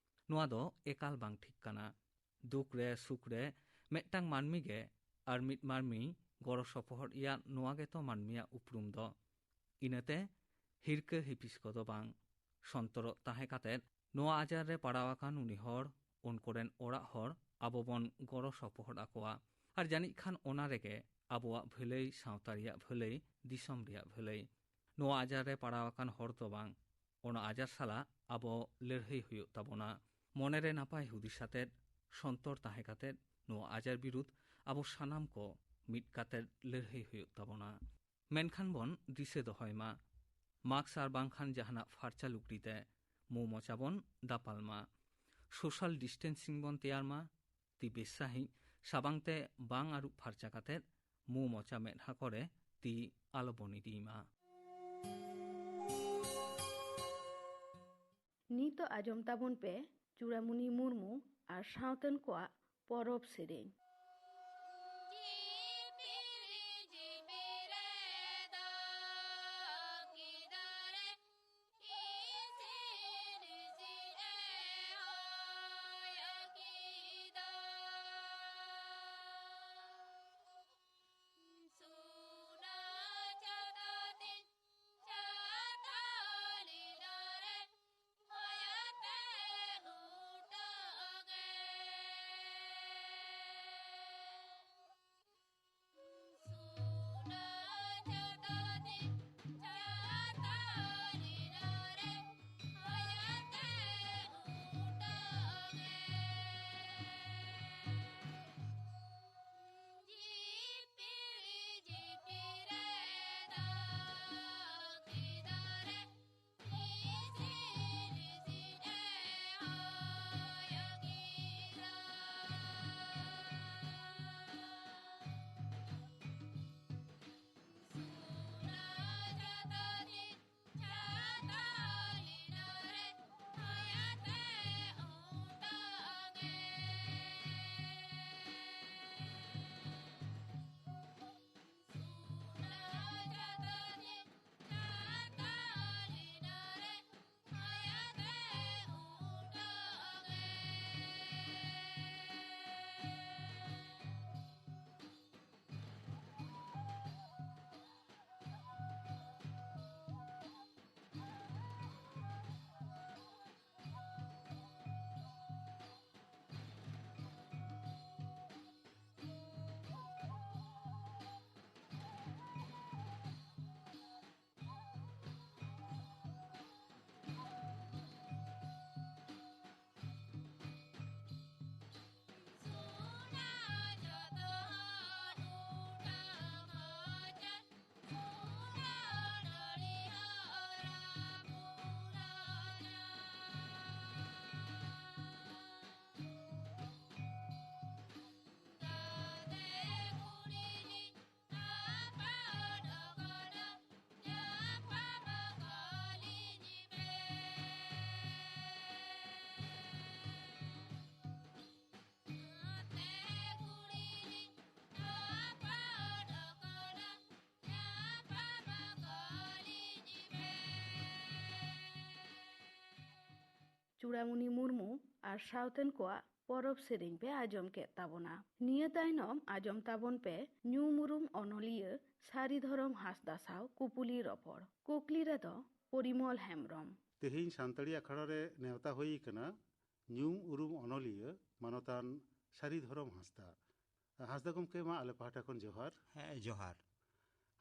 ᱱᱚᱣᱟ ᱫᱚ ᱮᱠᱟᱞ ᱵᱟᱝ ᱴᱷᱤᱠ ᱠᱟᱱᱟ᱾ ᱫᱩᱠ ᱨᱮ ᱥᱩᱠ ᱨᱮ ᱢᱤᱫᱴᱟᱝ ᱢᱟᱹᱱᱢᱤ ᱜᱮ ᱟᱨ ᱢᱤᱫ ᱢᱟᱹᱱᱢᱤ ᱜᱚᱲᱚ ᱥᱚᱯᱚᱦᱚᱫ ᱮᱭᱟ, ᱱᱚᱣᱟ ᱜᱮᱛᱚ ᱢᱟᱹᱱᱢᱤᱭᱟᱜ ᱩᱯᱨᱩᱢ ᱫᱚ᱾ ᱤᱱᱟᱹᱛᱮ ᱦᱤᱨᱠᱟᱹ ᱦᱤᱯᱤᱥ ᱠᱚᱫᱚ ᱵᱟᱝ᱾ ᱥᱚᱱᱛᱚᱨᱚᱜ ᱛᱟᱦᱮᱸ ᱠᱟᱛᱮ ᱱᱚᱣᱟ ᱟᱡᱟᱨ ᱨᱮ ᱯᱟᱲᱟᱣ ᱟᱠᱟᱱ ᱩᱱᱤ ᱦᱚᱲ, ᱩᱱᱠᱩ ᱨᱮᱱ ᱚᱲᱟᱜ ᱦᱚᱲ ᱟᱵᱚ ᱵᱚᱱ ᱜᱚᱲᱚ ᱥᱚᱯᱚᱦᱚᱫ ᱟᱠᱚᱣᱟ᱾ ᱟᱨ ᱡᱟᱹᱱᱤᱡ ᱠᱷᱟᱱ ᱚᱱᱟ ᱨᱮᱜᱮ ᱟᱵᱚᱣᱟᱜ ᱵᱷᱟᱹᱞᱟᱹᱭ, ᱥᱟᱶᱛᱟ ᱨᱮᱭᱟᱜ ᱵᱷᱟᱹᱞᱟᱹᱭ, ᱫᱤᱥᱚᱢ ᱨᱮᱭᱟᱜ ᱵᱷᱟᱹᱞᱟᱹᱭ᱾ ᱱᱚᱣᱟ ᱟᱡᱟᱨ ᱨᱮ ᱯᱟᱲᱟᱣ ᱟᱠᱟᱱ ᱦᱚᱲ ᱫᱚ ᱵᱟᱝ, ᱚᱱᱟ ᱟᱡᱟᱨ ᱥᱟᱞᱟᱜ ᱟᱵᱚ ᱞᱟᱹᱲᱦᱟᱹᱭ ᱦᱩᱭᱩᱜ ᱛᱟᱵᱚᱱᱟ᱾ ᱢᱚᱱᱮᱨᱮ ᱱᱟᱯᱟᱭ ᱦᱩᱫᱤᱥ ᱟᱛᱮᱫ, ᱥᱚᱱᱛᱚᱨ ᱛᱟᱦᱮᱸ ᱠᱟᱛᱮᱫ ᱱᱚᱣᱟ ᱟᱡᱟᱨ ᱵᱤᱨᱩᱫᱷ ᱟᱵᱚ ᱥᱟᱱᱟᱢ ᱠᱚ ᱢᱤᱫ ᱠᱟᱛᱮᱫ ᱞᱟᱹᱲᱦᱟᱹᱭ ᱦᱩᱭᱩᱜ ᱛᱟᱵᱚᱱᱟ᱾ ᱢᱮᱱᱠᱷᱟᱱ ᱵᱚᱱ ᱫᱤᱥᱟᱹ ᱫᱚᱦᱚᱭ ᱢᱟ, ᱢᱟᱥᱠ ᱟᱨ ᱵᱟᱝᱠᱷᱟᱱ ᱡᱟᱦᱟᱱᱟᱜ ᱯᱷᱟᱨᱪᱟ ᱞᱩᱜᱽᱲᱤ ᱛᱮ ᱢᱩ ᱢᱚᱪᱟ ᱵᱚᱱ ᱫᱟᱯᱟᱞ ᱢᱟ, ᱥᱳᱥᱟᱞ ᱰᱤᱥᱴᱮᱱᱥᱤᱝ ᱵᱚᱱ ᱛᱮᱭᱟᱨ ᱢᱟ, ᱛᱤ ᱵᱮᱥ ᱥᱟᱺᱦᱤᱡ ᱥᱟᱵᱟᱝ ᱛᱮ ᱵᱟᱝ ᱟᱹᱨᱩᱵ ᱯᱷᱟᱨᱪᱟ ᱠᱟᱛᱮᱫ ᱢᱩ ᱢᱚᱪᱟ ᱢᱮᱫᱦᱟ ᱠᱚᱨᱮ ᱛᱤ ᱟᱞᱚᱵᱚᱱ ᱤᱫᱤᱭ ᱢᱟ᱾ ᱱᱤᱛᱚᱜ ᱟᱸᱡᱚᱢ ᱛᱟᱵᱚᱱ ᱯᱮ ᱪᱩᱲᱟᱢᱩᱱᱤ ᱢᱩᱨᱢᱩ ᱟᱨ ᱥᱟᱶᱛᱮᱱ ᱠᱚᱣᱟᱜ ᱯᱚᱨᱚᱵᱽ ᱥᱮᱨᱮᱧ᱾ ᱪᱩᱲᱟᱢᱩᱱᱤ ᱢᱩᱨᱢᱩ ᱟᱨ ᱥᱟᱶᱛᱮᱱ ᱠᱚᱣᱟᱜ ᱯᱚᱨᱚᱵᱽ ᱥᱮᱨᱮᱧ ᱯᱮ ᱟᱸᱡᱚᱢ ᱠᱮᱫ ᱛᱟᱵᱚᱱᱟ᱾ ᱱᱤᱭᱟᱹ ᱛᱟᱭᱱᱚᱢ ᱟᱸᱡᱚᱢ ᱛᱟᱵᱚᱱ ᱯᱮ ᱧᱩᱢ ᱩᱨᱩᱢ ᱚᱱᱚᱞᱤᱭᱟᱹ ᱥᱟᱹᱨᱤ ᱫᱷᱚᱨᱚᱢ ᱦᱟᱸᱥᱫᱟ ᱥᱟᱶ ᱠᱩᱯᱩᱞᱤ ᱨᱚᱯᱚᱲ᱾ ᱠᱩᱠᱞᱤ ᱨᱮᱫᱚ ᱯᱚᱨᱤᱢᱚᱞ ᱦᱮᱢᱵᱨᱚᱢ᱾ ᱛᱮᱦᱮᱧ ᱥᱟᱱᱛᱟᱲᱤ ᱟᱠᱷᱲᱟ ᱨᱮ ᱱᱮᱣᱛᱟ ᱦᱩᱭ ᱟᱠᱟᱱᱟ ᱧᱩᱢ ᱩᱨᱩᱢ ᱚᱱᱚᱞᱤᱭᱟᱹ ᱢᱟᱱᱚᱛᱟᱱ ᱥᱟᱹᱨᱤ ᱫᱷᱚᱨᱚᱢ ᱦᱟᱸᱥᱫᱟ᱾ ᱦᱟᱸᱥᱫᱟ ᱜᱚᱢᱠᱮ, ᱢᱟ ᱟᱞᱮ ᱯᱟᱦᱴᱟ ᱠᱷᱚᱱ ᱡᱚᱦᱟᱨ᱾ ᱦᱮᱸ, ᱡᱚᱦᱟᱨ᱾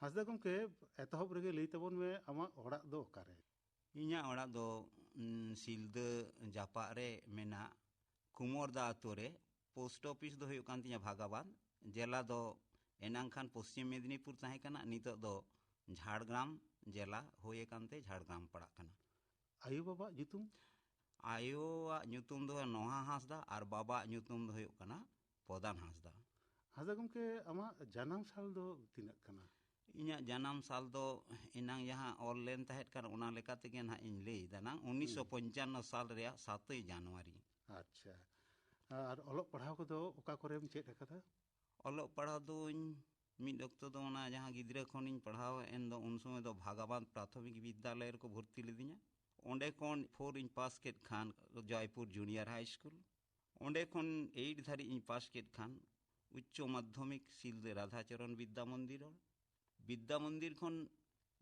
ᱦᱟᱸᱥᱫᱟ ᱜᱚᱢᱠᱮ, ᱮᱛᱚᱦᱚᱵ ᱨᱮᱜᱮ ᱞᱟᱹᱭ ᱛᱟᱵᱚᱱ ᱢᱮ, ᱟᱢᱟᱜ ᱚᱲᱟᱜ ᱫᱚ ᱚᱠᱟᱨᱮ? ᱤᱧᱟᱹᱜ ᱚᱲᱟᱜ ᱫᱚ, ᱩᱸ, ᱥᱤᱞᱫᱟᱹ ᱡᱟᱯᱟᱜ ᱨᱮ ᱢᱮᱱᱟᱜ ᱠᱩᱢᱚᱨᱫᱟ ᱟᱛᱳ ᱨᱮ᱾ ᱯᱳᱥᱴ ᱚᱯᱷᱤᱥ ᱫᱚ ᱦᱩᱭᱩᱜ ᱠᱟᱱ ᱛᱤᱧᱟᱹ ᱵᱷᱟᱜᱟᱵᱟᱸᱫ᱾ ᱡᱮᱞᱟ ᱫᱚ ᱮᱱᱟᱝ ᱠᱷᱟᱱ ᱯᱚᱥᱪᱤᱢ ᱢᱮᱫᱽᱱᱤᱯᱩᱨ ᱛᱟᱦᱮᱸ ᱠᱟᱱᱟ, ᱱᱤᱛᱚᱜ ᱫᱚ ᱡᱷᱟᱲᱜᱨᱟᱢ ᱡᱮᱞᱟ ᱦᱩᱭ ᱟᱠᱟᱱ ᱛᱮ ᱡᱷᱟᱲᱜᱨᱟᱢ ᱯᱟᱲᱟᱜ ᱠᱟᱱᱟ᱾ ᱟᱭᱳ ᱵᱟᱵᱟᱣᱟᱜ ᱧᱩᱛᱩᱢ? ᱟᱭᱳᱣᱟᱜ ᱧᱩᱛᱩᱢ ᱫᱚ ᱱᱚᱦᱟ ᱦᱟᱸᱥᱫᱟ ᱟᱨ ᱵᱟᱵᱟᱣᱟᱜ ᱧᱩᱛᱩᱢ ᱫᱚ ᱦᱩᱭᱩᱜ ᱠᱟᱱᱟ ᱯᱨᱚᱫᱷᱟᱱ ᱦᱟᱸᱥᱫᱟ᱾ ᱦᱟᱸᱥᱫᱟ ᱜᱚᱢᱠᱮ, ᱟᱢᱟᱜ ᱡᱟᱱᱟᱢ ᱥᱟᱞ ᱫᱚ ᱛᱤᱱᱟᱹᱜ ᱠᱟᱱᱟ? ᱤᱧᱟᱹᱜ ᱡᱟᱱᱟᱢ ᱥᱟᱞ ᱫᱚ ᱮᱱᱟᱝ ᱡᱟᱦᱟᱸ ᱚᱞ ᱞᱮᱱ ᱛᱟᱦᱮᱸᱫ ᱠᱟᱱ, ᱚᱱᱟ ᱞᱮᱠᱟ ᱛᱮᱜᱮ ᱱᱟᱦᱟᱜ ᱤᱧ ᱞᱟᱹᱭ ᱮᱫᱟ ᱱᱟᱝ, ᱩᱱᱤᱥᱥᱚ ᱯᱚᱧᱪᱟᱱᱱᱚ ᱥᱟᱞ ᱨᱮᱭᱟᱜ ᱥᱟᱛᱳᱭ ᱡᱟᱱᱩᱣᱟᱨᱤ᱾ ᱟᱪᱪᱷᱟ, ᱟᱨ ᱚᱞᱚᱜ ᱯᱟᱲᱦᱟᱣ ᱠᱚᱫᱚ ᱚᱠᱟ ᱠᱚᱨᱮᱢ ᱪᱮᱫ ᱟᱠᱟᱫᱟ? ᱚᱞᱚᱜ ᱯᱟᱲᱦᱟᱣ ᱫᱚᱧ ᱢᱤᱫ ᱚᱠᱛᱚ ᱫᱚ ᱚᱱᱟ ᱡᱟᱦᱟᱸ ᱜᱤᱫᱽᱨᱟᱹ ᱠᱷᱚᱱᱤᱧ ᱯᱟᱲᱦᱟᱣ ᱮᱱ ᱫᱚ, ᱩᱱ ᱥᱚᱢᱚᱭ ᱫᱚ ᱵᱷᱟᱜᱟᱵᱟᱸᱫ ᱯᱨᱟᱛᱷᱚᱢᱤᱠ ᱵᱤᱫᱽᱫᱟᱞᱚᱭ ᱨᱮᱠᱚ ᱵᱷᱚᱨᱛᱤ ᱞᱤᱫᱤᱧᱟ᱾ ᱚᱸᱰᱮ ᱠᱷᱚᱱ ᱯᱷᱳᱨ ᱤᱧ ᱯᱟᱥ ᱠᱮᱫ ᱠᱷᱟᱱ ᱡᱚᱭᱯᱩᱨ ᱡᱩᱱᱤᱭᱟᱨ ᱦᱟᱭ ᱥᱠᱩᱞ, ᱚᱸᱰᱮ ᱠᱷᱚᱱ ᱮᱭᱤᱴ ᱫᱷᱟᱹᱨᱤᱡ ᱤᱧ ᱯᱟᱥ ᱠᱮᱫ ᱠᱷᱟᱱ ᱩᱪᱪᱚ ᱢᱟᱫᱽᱫᱷᱚᱢᱤᱠ ᱥᱤᱞᱫᱟᱹ ᱨᱟᱫᱷᱟᱪᱚᱨᱚᱱ ᱵᱤᱫᱽᱫᱟ ᱢᱚᱱᱫᱤᱨ᱾ ᱵᱤᱫᱽᱫᱟ ᱢᱚᱱᱫᱤᱨ ᱠᱷᱚᱱ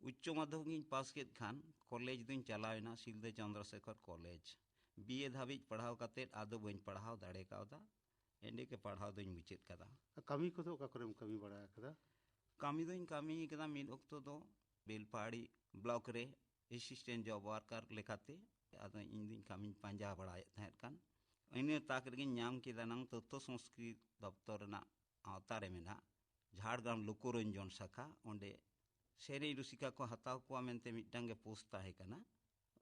ᱩᱪᱪᱚ ᱢᱟᱫᱽᱫᱷᱚᱢᱤᱠ ᱤᱧ ᱯᱟᱥ ᱠᱮᱫ ᱠᱷᱟᱱ ᱠᱚᱞᱮᱡᱽ ᱫᱚᱧ ᱪᱟᱞᱟᱣ ᱮᱱᱟ ᱥᱤᱞᱫᱟᱹ ᱪᱚᱱᱫᱨᱚᱥᱮᱠᱷᱚᱨ ᱠᱚᱞᱮᱡᱽ᱾ ᱵᱤ ᱮ ᱫᱷᱟᱹᱵᱤᱡ ᱯᱟᱲᱦᱟᱣ ᱠᱟᱛᱮᱫ ᱟᱫᱚ ᱵᱟᱹᱧ ᱯᱟᱲᱦᱟᱣ ᱫᱟᱲᱮ ᱠᱟᱣᱫᱟ᱾ ᱮᱸᱰᱮ ᱜᱮ ᱯᱟᱲᱦᱟᱣ ᱫᱚᱧ ᱢᱩᱪᱟᱹᱫ ᱠᱟᱫᱟ᱾ ᱠᱟᱹᱢᱤ ᱠᱚᱫᱚ ᱚᱠᱟ ᱠᱚᱨᱮᱢ ᱠᱟᱹᱢᱤ ᱵᱟᱲᱟ ᱟᱠᱟᱫᱟ? ᱠᱟᱹᱢᱤ ᱫᱚᱧ ᱠᱟᱹᱢᱤ ᱠᱟᱫᱟ ᱢᱤᱫ ᱚᱠᱛᱚ ᱫᱚ ᱵᱮᱞᱯᱟᱦᱟᱲᱤ ᱵᱞᱚᱠ ᱨᱮ ᱮᱥᱤᱥᱴᱮᱱᱴ ᱡᱚᱵ ᱣᱟᱨᱠᱟᱨ ᱞᱮᱠᱟᱛᱮ᱾ ᱟᱫᱚ ᱤᱧ ᱫᱚᱧ ᱠᱟᱹᱢᱤᱧ ᱯᱟᱸᱡᱟ ᱵᱟᱲᱟᱭᱮᱫ ᱛᱟᱦᱮᱸᱫ ᱠᱟᱱ᱾ ᱤᱱᱟᱹ ᱛᱟᱠ ᱨᱮᱜᱮᱧ ᱧᱟᱢ ᱠᱮᱫᱟ ᱱᱟᱝ ᱛᱚᱛᱛᱷᱚ ᱥᱚᱝᱥᱠᱨᱤᱛ ᱫᱚᱯᱛᱚᱨ ᱨᱮᱱᱟᱜ ᱟᱣᱛᱟ ᱨᱮ ᱢᱮᱱᱟᱜ ᱡᱷᱟᱲᱜᱨᱟᱢ ᱞᱳᱠᱚᱨᱚᱧᱡᱚᱱ ᱥᱟᱠᱷᱟ, ᱚᱸᱰᱮ ᱥᱮᱨᱮᱧ ᱨᱩᱥᱤᱠᱟ ᱠᱚ ᱦᱟᱛᱟᱣ ᱠᱚᱣᱟ ᱢᱮᱱᱛᱮ ᱢᱤᱫᱴᱟᱝ ᱜᱮ ᱯᱳᱥᱴ ᱛᱟᱦᱮᱸ ᱠᱟᱱᱟ᱾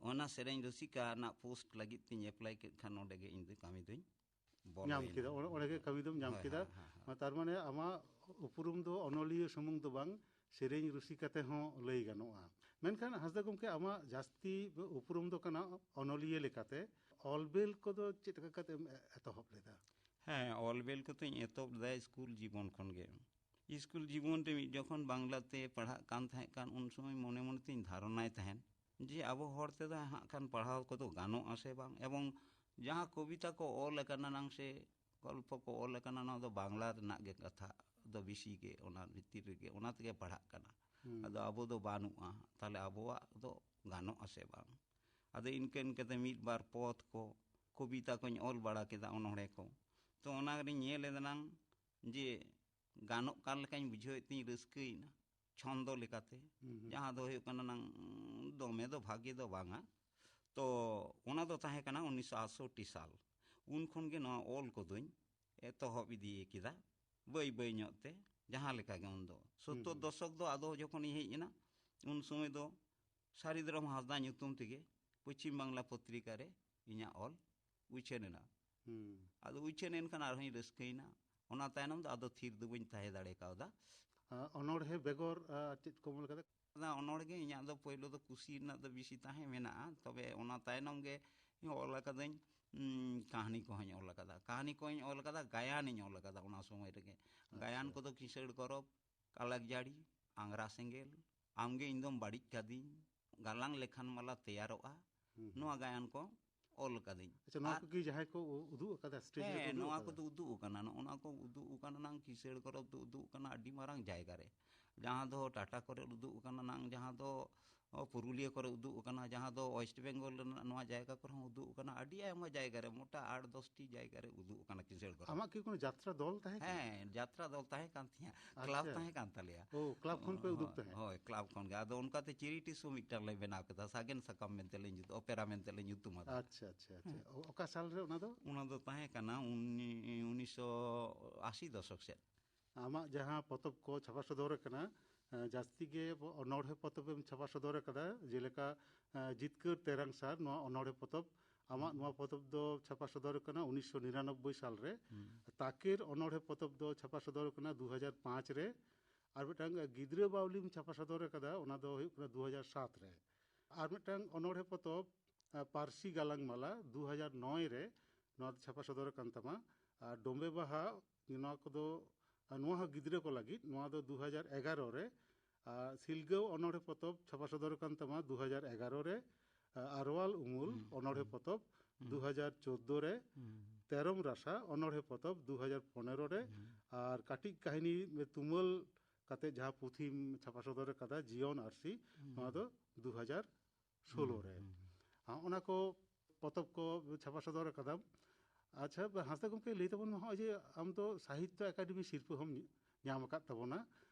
ᱚᱱᱟ ᱥᱮᱨᱮᱧ ᱨᱩᱥᱤᱠᱟ ᱨᱮᱱᱟᱜ ᱯᱳᱥᱴ ᱞᱟᱹᱜᱤᱫ ᱛᱤᱧ ᱮᱯᱞᱟᱭ ᱠᱮᱫ ᱠᱷᱟᱱ ᱱᱚᱸᱰᱮ ᱜᱮ ᱤᱧ ᱫᱚ ᱠᱟᱹᱢᱤ ᱫᱚᱧ ᱵᱚᱞᱚᱭᱮᱱᱟ᱾ ᱧᱟᱢ ᱠᱮᱫᱟ, ᱚᱸᱰᱮ, ᱚᱸᱰᱮ ᱜᱮ ᱠᱟᱹᱢᱤ ᱫᱚᱢ ᱧᱟᱢ ᱦᱳᱭ, ᱠᱮᱫᱟ᱾ ᱦᱳᱭ, ᱦᱳᱭ, ᱦᱳᱭ᱾ ᱢᱟ, ᱛᱟᱨ ᱢᱟᱱᱮ ᱟᱢᱟᱜ ᱩᱯᱨᱩᱢ ᱫᱚ ᱚᱱᱚᱞᱤᱭᱟᱹ ᱥᱩᱢᱩᱝ ᱫᱚ ᱵᱟᱝ, ᱥᱮᱨᱮᱧ ᱨᱩᱥᱤᱠᱟ ᱛᱮᱦᱚᱸ ᱞᱟᱹᱭ ᱜᱟᱱᱚᱜᱼᱟ᱾ ᱢᱮᱱᱠᱷᱟᱱ ᱦᱟᱸᱥᱫᱟ ᱜᱚᱢᱠᱮ, ᱟᱢᱟᱜ ᱡᱟᱹᱥᱛᱤ ᱩᱯᱨᱩᱢ ᱫᱚ ᱠᱟᱱᱟ ᱚᱱᱚᱞᱤᱭᱟᱹ ᱞᱮᱠᱟᱛᱮ᱾ ᱚᱞ ᱵᱮᱞ ᱠᱚᱫᱚ ᱪᱮᱫ ᱞᱮᱠᱟ ᱠᱟᱛᱮᱢ ᱮ-, ᱮᱛᱚᱦᱚᱵ ᱞᱮᱫᱟ? ᱦᱮᱸ, ᱚᱞ ᱵᱮᱞ ᱠᱚᱫᱚᱧ ᱮᱛᱚᱦᱚᱵ ᱞᱮᱫᱟ ᱥᱠᱩᱞ ᱡᱤᱵᱚᱱ ᱠᱷᱚᱱ ᱜᱮ᱾ ᱥᱠᱩᱞ ᱡᱤᱵᱚᱱ ᱨᱮ ᱢᱤᱫ ᱡᱚᱠᱷᱚᱱ ᱵᱟᱝᱞᱟᱛᱮ ᱯᱟᱲᱦᱟᱜ ᱠᱟᱱ ᱛᱟᱦᱮᱸ ᱠᱟᱱ, ᱩᱱ ᱥᱚᱢᱚᱭ ᱢᱚᱱᱮ ᱢᱚᱱᱮ ᱛᱤᱧ ᱫᱷᱟᱨᱚᱱᱟᱭ ᱛᱟᱦᱮᱸᱱ, ᱡᱮ ᱟᱵᱚ ᱦᱚᱲ ᱛᱮᱫᱚ ᱦᱟᱸᱜ ᱠᱷᱟᱱ ᱯᱟᱲᱦᱟᱣ ᱠᱚᱫᱚ ᱜᱟᱱᱚᱜᱼᱟ ᱥᱮ ᱵᱟᱝ, ᱮᱵᱚᱝ ᱡᱟᱦᱟᱸ ᱠᱚᱵᱤᱛᱟ ᱠᱚ ᱚᱞ ᱟᱠᱟᱱᱟ ᱱᱟᱝ ᱥᱮ ᱜᱚᱞᱯᱚ ᱠᱚ ᱚᱞ ᱟᱠᱟᱱᱟ, ᱱᱚᱣᱟ ᱫᱚ ᱵᱟᱝᱞᱟ ᱨᱮᱱᱟᱜ ᱜᱮ ᱠᱟᱛᱷᱟ ᱫᱚ ᱵᱮᱥᱤ ᱜᱮ, ᱚᱱᱟ ᱵᱷᱤᱛᱤᱨ ᱨᱮᱜᱮ ᱚᱱᱟ ᱛᱮᱜᱮ ᱯᱟᱲᱦᱟᱜ ᱠᱟᱱᱟ᱾ ᱦᱩᱸ᱾ ᱟᱫᱚ ᱟᱵᱚ ᱫᱚ ᱵᱟᱹᱱᱩᱜᱼᱟ, ᱛᱟᱦᱚᱞᱮ ᱟᱵᱚᱣᱟᱜ ᱫᱚ ᱜᱟᱱᱚᱜᱼᱟ ᱥᱮ ᱵᱟᱝ? ᱟᱫᱚ ᱤᱱᱠᱟᱹ ᱤᱱᱠᱟᱹᱛᱮ ᱢᱤᱫ ᱵᱟᱨ ᱯᱚᱛ ᱠᱚ, ᱠᱚᱵᱤᱛᱟ ᱠᱚᱧ ᱚᱞ ᱵᱟᱲᱟ ᱠᱮᱫᱟ, ᱚᱱᱚᱬᱦᱮ ᱠᱚ᱾ ᱛᱚ ᱚᱱᱟ ᱨᱤᱧ ᱧᱮᱞ ᱮᱫᱟ ᱱᱟᱝ ᱡᱮ ᱜᱟᱱᱚᱜ ᱠᱟᱱ ᱞᱮᱠᱟᱧ ᱵᱩᱡᱷᱟᱹᱣᱮᱫ ᱛᱤᱧ ᱨᱟᱹᱥᱠᱟᱹᱭᱮᱱᱟ ᱪᱷᱚᱱᱫᱚ ᱞᱮᱠᱟᱛᱮ, ᱦᱩᱸ, ᱦᱩᱸ᱾ ᱡᱟᱦᱟᱸ ᱫᱚ ᱦᱩᱭᱩᱜ ᱠᱟᱱᱟ ᱱᱟᱝ ᱫᱚᱢᱮ ᱫᱚ ᱵᱷᱟᱜᱮ ᱫᱚ ᱵᱟᱝᱟ᱾ ᱛᱚ ᱚᱱᱟ ᱫᱚ ᱛᱟᱦᱮᱸ ᱠᱟᱱᱟ ᱩᱱᱤᱥᱥᱚ ᱟᱴᱥᱚᱴᱴᱤ ᱥᱟᱞ᱾ ᱩᱱ ᱠᱷᱚᱱ ᱜᱮ ᱱᱚᱣᱟ ᱚᱞ ᱠᱚᱫᱚᱧ ᱮᱛᱚᱦᱚᱵ ᱤᱫᱤ ᱠᱮᱫᱟ, ᱵᱟᱹᱭ ᱵᱟᱹᱭ ᱧᱚᱜ ᱛᱮ ᱡᱟᱦᱟᱸ ᱞᱮᱠᱟ ᱜᱮ ᱩᱱᱫᱚ᱾ ᱥᱳᱛᱛᱳᱨ ᱦᱩᱸ, ᱦᱩᱸ᱾ ᱫᱚᱥᱚᱠ ᱫᱚ ᱟᱫᱚ ᱡᱚᱠᱷᱚᱱᱤᱧ ᱦᱮᱡ ᱮᱱᱟ, ᱩᱱ ᱥᱚᱢᱚᱭ ᱫᱚ ᱥᱟᱹᱨᱤᱫᱷᱚᱨᱚᱢ ᱦᱟᱸᱥᱫᱟ ᱧᱩᱛᱩᱢ ᱛᱮᱜᱮ ᱯᱚᱪᱷᱤᱢ ᱵᱟᱝᱞᱟ ᱯᱚᱛᱨᱤᱠᱟ ᱨᱮ ᱤᱧᱟᱹᱜ ᱚᱞ ᱩᱪᱷᱟᱹᱱ ᱮᱱᱟ᱾ ᱦᱩᱸ᱾ ᱟᱫᱚ ᱩᱪᱷᱟᱹᱱ ᱮᱱ ᱠᱷᱟᱱ ᱟᱨᱦᱚᱸᱧ ᱨᱟᱹᱥᱠᱟᱹᱭᱮᱱᱟ᱾ ᱚᱱᱟ ᱛᱟᱭᱱᱚᱢ ᱫᱚ ᱟᱫᱚ ᱛᱷᱤᱨ ᱫᱚ ᱵᱟᱹᱧ ᱛᱟᱦᱮᱸ ᱫᱟᱲᱮ ᱠᱟᱣᱫᱟ᱾ ᱟ, ᱚᱱᱚᱬᱦᱮ ᱵᱮᱜᱚᱨ, ᱟ, ᱪᱮᱫ ᱠᱚᱢ ᱚᱞ ᱠᱟᱫᱟ? ᱚᱱᱟ ᱚᱱᱚᱬᱦᱮ ᱜᱮ ᱤᱧᱟᱹᱜ ᱫᱚ ᱯᱳᱭᱞᱳ ᱫᱚ ᱠᱩᱥᱤ ᱨᱮᱱᱟᱜ ᱫᱚ ᱵᱮᱥᱤ ᱛᱟᱦᱮᱸ ᱢᱮᱱᱟᱜᱼᱟ, ᱛᱚᱵᱮ ᱚᱱᱟ ᱛᱟᱭᱱᱚᱢ ᱜᱮ ᱚᱞ ᱟᱠᱟᱫᱟᱹᱧ, ᱩᱸ, ᱠᱟᱹᱦᱱᱤ ᱠᱚᱦᱚᱸᱧ ᱚᱞ ᱟᱠᱟᱫᱟ, ᱠᱟᱹᱦᱱᱤ ᱠᱚᱦᱚᱸᱧ ᱚᱞ ᱟᱠᱟᱫᱟ, ᱜᱟᱭᱟᱱᱤᱧ ᱚᱞ ᱟᱠᱟᱫᱟ ᱚᱱᱟ ᱥᱚᱢᱚᱭ ᱨᱮᱜᱮ᱾ ᱟᱪᱪᱷᱟ᱾ ᱜᱟᱭᱟᱱ ᱠᱚᱫᱚ ᱠᱤᱥᱟᱹᱬ ᱜᱚᱨᱚᱵᱽ, ᱠᱟᱞᱟᱠ ᱡᱟᱹᱲᱤ, ᱟᱝᱜᱽᱨᱟ ᱥᱮᱸᱜᱮᱞ, ᱟᱢᱜᱮ ᱤᱧ ᱫᱚᱢ ᱵᱟᱹᱲᱤᱡ ᱠᱟᱫᱤᱧ, ᱜᱟᱞᱟᱝ ᱞᱮᱠᱷᱟᱱ ᱢᱟᱞᱟ ᱛᱮᱭᱟᱨᱚᱜᱼᱟ, ᱦᱩᱸ, ᱦᱩᱸ᱾ ᱱᱚᱣᱟ ᱜᱟᱭᱟᱱ ᱠᱚ ᱚᱞ ᱠᱟᱹᱫᱟᱹᱧ᱾ ᱟᱪᱪᱷᱟ, ᱱᱚᱣᱟ ᱟᱨ ᱠᱚ ᱠᱤ ᱡᱟᱦᱟᱸᱭ ᱠᱚ ᱩ-, ᱩᱫᱩᱜ ᱟᱠᱟᱫᱟ, stage ᱨᱮᱠᱚ ᱦᱮᱸ, ᱩᱫᱩᱜ ᱱᱚᱣᱟ ᱟᱠᱟᱫᱟ? ᱠᱚᱫᱚ ᱩᱫᱩᱜ ᱟᱠᱟᱱᱟ, ᱱᱚᱜᱼᱚ ᱱᱚᱣᱟ ᱠᱚ ᱩᱫᱩᱜ ᱟᱠᱟᱱᱟ ᱱᱟᱝ ᱠᱤᱥᱟᱹᱬ ᱠᱚᱨᱮ ᱫᱚ ᱩᱫᱩᱜ ᱟᱠᱟᱱᱟ ᱟᱹᱰᱤ ᱢᱟᱨᱟᱝ ᱡᱟᱭᱜᱟ ᱨᱮ, ᱡᱟᱦᱟᱸ ᱫᱚ ᱴᱟᱴᱟ ᱠᱚᱨᱮ ᱩᱫᱩᱜ ᱟᱠᱟᱱᱟ ᱱᱟᱝ, ᱡᱟᱦᱟᱸ ᱫᱚ ᱚ, ᱯᱩᱨᱩᱞᱤᱭᱟᱹ ᱠᱚᱨᱮ ᱩᱫᱩᱜ ᱟᱠᱟᱱᱟ, ᱡᱟᱦᱟᱸ ᱫᱚ West Bengal ᱨᱮᱱᱟᱜ ᱱᱚᱣᱟ ᱡᱟᱭᱜᱟ ᱠᱚᱨᱮ ᱦᱚᱸ ᱩᱫᱩᱜ ᱟᱠᱟᱱᱟ, ᱟᱹᱰᱤ ᱟᱭᱢᱟ ᱡᱟᱭᱜᱟ ᱨᱮ, ᱢᱚᱴᱟ ᱟᱴ ᱫᱚᱥ ᱴᱤ ᱡᱟᱭᱜᱟ ᱨᱮ ᱩᱫᱩᱜ ᱟᱠᱟᱱᱟ ᱠᱤᱥᱟᱹᱬ ᱠᱚᱨᱮ᱾ ᱟᱢᱟᱜ ᱠᱤ ᱠᱳᱱᱳ ᱡᱟᱛᱨᱟ ᱫᱚᱞ ᱛᱟᱦᱮᱸ ᱠᱟᱱᱟ? ᱦᱮᱸ, ᱡᱟᱛᱨᱟ ᱫᱚᱞ ᱛᱟᱦᱮᱸ ᱠᱟᱱ ᱛᱤᱧᱟ, ᱟᱪᱪᱷᱟ᱾ ᱠᱞᱟᱵᱽ ᱛᱟᱦᱮᱸ ᱠᱟᱱ ᱛᱟᱞᱮᱭᱟ᱾ ᱳ, ᱠᱞᱟᱵᱽ ᱠᱷᱚᱱ ᱯᱮ ᱩᱫᱩᱜ ᱦᱳᱭ, ᱛᱟᱦᱮᱸᱫ? ᱦᱳᱭ, ᱠᱞᱟᱵᱽ ᱠᱷᱚᱱ ᱜᱮ᱾ ᱟᱫᱚ ᱚᱱᱠᱟᱛᱮ charity show ᱢᱤᱫᱴᱟᱝ ᱞᱮ ᱵᱮᱱᱟᱣ ᱠᱮᱫᱟ, ᱥᱟᱜᱮᱱ ᱥᱟᱠᱟᱢ ᱢᱮᱱᱛᱮ ᱞᱮ ᱧᱩᱛᱩᱢ, ᱚᱯᱮᱨᱟ ᱢᱮᱱᱛᱮ ᱞᱮ ᱧᱩᱛᱩᱢ ᱟᱫᱟ᱾ ᱟᱪᱪᱷᱟ, ᱟᱪᱪᱷᱟ, ᱟᱪᱪᱷᱟ᱾ ᱦᱮᱸ᱾ ᱚ-, ᱚᱠᱟ ᱥᱟᱞ ᱨᱮ ᱚᱱᱟ ᱫᱚ? ᱚᱱᱟ ᱫᱚ ᱛᱟᱦᱮᱸ ᱠᱟᱱᱟ ᱩᱱᱤ-, ᱩᱱᱤᱥᱥᱚ ᱟᱥᱤ ᱫᱚᱥᱚᱠ ᱥᱮᱫ᱾ ᱟᱢᱟᱜ ᱡᱟᱦᱟᱸ ᱯᱚᱛᱚᱵ ᱠᱚ ᱪᱷᱟᱯᱟ ᱥᱚᱫᱚᱨ ᱟᱠᱟᱱᱟ, ᱮᱸ, ᱡᱟᱹᱥᱛᱤ ᱜᱮ ᱚᱱᱚᱬᱦᱮ ᱯᱚᱛᱚᱵ ᱮᱢ ᱪᱷᱟᱯᱟ ᱥᱚᱫᱚᱨ ᱟᱠᱟᱫᱟ, ᱡᱮᱞᱮᱠᱟ, ᱮᱸ, ᱡᱤᱛᱠᱟᱹᱨ ᱛᱮᱨᱟᱝ ᱥᱟᱨ, ᱱᱚᱣᱟ ᱚᱱᱚᱬᱦᱮ ᱯᱚᱛᱚᱵ᱾ ᱟᱢᱟᱜ ᱦᱩᱸ᱾ ᱱᱚᱣᱟ ᱯᱚᱛᱚᱵ ᱫᱚ ᱪᱷᱟᱯᱟ ᱥᱚᱫᱚᱨ ᱟᱠᱟᱱᱟ ᱩᱱᱤᱥᱥᱚ ᱱᱤᱨᱟᱱᱚᱵᱵᱳᱭ ᱥᱟᱞ ᱨᱮ᱾ ᱦᱩᱸ᱾ ᱛᱟᱠᱮᱨ ᱚᱱᱚᱬᱦᱮ ᱯᱚᱛᱚᱵ ᱫᱚ ᱪᱷᱟᱯᱟ ᱥᱚᱫᱚᱨ ᱟᱠᱟᱱᱟ ᱫᱩ ᱦᱟᱡᱟᱨ ᱯᱟᱸᱪ ᱨᱮ᱾ ᱟᱨ ᱢᱤᱫᱴᱟᱝ ᱜᱤᱫᱽᱨᱟᱹ ᱵᱟᱣᱞᱤᱢ ᱪᱷᱟᱯᱟ ᱥᱚᱫᱚᱨ ᱟᱠᱟᱫᱟ, ᱚᱱᱟ ᱫᱚ ᱦᱩᱭᱩᱜ ᱠᱟᱱᱟ ᱫᱩ ᱦᱟᱡᱟᱨ ᱥᱟᱛ ᱨᱮ᱾ ᱟᱨ ᱢᱤᱫᱴᱟᱝ ᱚᱱᱚᱬᱦᱮ ᱯᱚᱛᱚᱵ, ᱟᱸ, ᱯᱟᱹᱨᱥᱤ ᱜᱟᱞᱟᱝ ᱢᱟᱞᱟ, ᱫᱩ ᱦᱟᱡᱟᱨ ᱱᱚᱭ ᱨᱮ ᱱᱚᱣᱟ ᱫᱚ ᱪᱷᱟᱯᱟ ᱥᱚᱫᱚᱨ ᱟᱠᱟᱱ ᱛᱟᱢᱟ᱾ ᱟᱨ ᱰᱚᱢᱵᱮ ᱵᱟᱦᱟ, ᱱᱚᱣᱟ ᱠᱚᱫᱚ, ᱟᱨ ᱱᱚᱣᱟ ᱦᱚᱸ ᱜᱤᱫᱽᱨᱟᱹ ᱠᱚ ᱞᱟᱹᱜᱤᱫ, ᱱᱚᱣᱟ ᱫᱚ ᱫᱩ ᱦᱟᱡᱟᱨ ᱮᱜᱟᱨᱚ ᱨᱮ᱾ ᱟᱨ ᱥᱤᱞᱜᱟᱹᱣ ᱚᱱᱚᱬᱦᱮ ᱯᱚᱛᱚᱵ ᱪᱷᱟᱯᱟ ᱥᱚᱫᱚᱨ ᱟᱠᱟᱱ ᱛᱟᱢᱟ ᱫᱩ ᱦᱟᱡᱟᱨ ᱮᱜᱟᱨᱚ ᱨᱮ, ᱟᱨ ᱟᱨᱣᱟᱞ ᱩᱢᱩᱞ ᱚᱱᱚᱬᱦᱮ ᱯᱚᱛᱚᱵ ᱫᱩ ᱦᱟᱡᱟᱨ ᱪᱳᱫᱽᱫᱳ ᱨᱮ, ᱛᱮᱨᱚᱢ ᱨᱟᱥᱟ ᱚᱱᱚᱬᱦᱮ ᱯᱚᱛᱚᱵ ᱫᱩ ᱦᱟᱡᱟᱨ ᱯᱚᱱᱮᱨᱚ ᱨᱮ, ᱟᱨ ᱠᱟᱹᱴᱤᱡ ᱠᱟᱹᱦᱱᱤ ᱛᱩᱢᱟᱹᱞ ᱠᱟᱛᱮ ᱡᱟᱦᱟᱸ ᱯᱩᱛᱷᱤᱢ ᱪᱷᱟᱯᱟ ᱥᱚᱫᱚᱨ ᱟᱠᱟᱫᱟ, ᱡᱤᱭᱚᱱ ᱟᱨᱥᱤ, ᱱᱚᱣᱟ ᱫᱚ ᱫᱩ ᱦᱟᱡᱟᱨ ᱥᱳᱞᱳ ᱨᱮ᱾ ᱟᱨ ᱚᱱᱟ ᱠᱚ ᱯᱚᱛᱚᱵ ᱠᱚ ᱪᱷᱟᱯᱟ ᱥᱚᱫᱚᱨ ᱟᱠᱟᱫᱟᱢ᱾ ᱟᱪᱪᱷᱟ, ᱦᱟᱸᱥᱫᱟ ᱜᱚᱢᱠᱮ, ᱞᱟᱹᱭ ᱛᱟᱵᱚᱱ ᱢᱮ, ᱱᱚᱜᱼᱚᱭ ᱡᱮ ᱟᱢ ᱫᱚ ᱥᱟᱦᱤᱛᱛᱚ ᱮᱠᱟᱰᱮᱢᱤ ᱥᱤᱨᱯᱟᱹ ᱦᱚᱸᱢ ᱧᱟᱢ ᱟᱠᱟᱫ ᱛᱟᱵᱚᱱᱟ,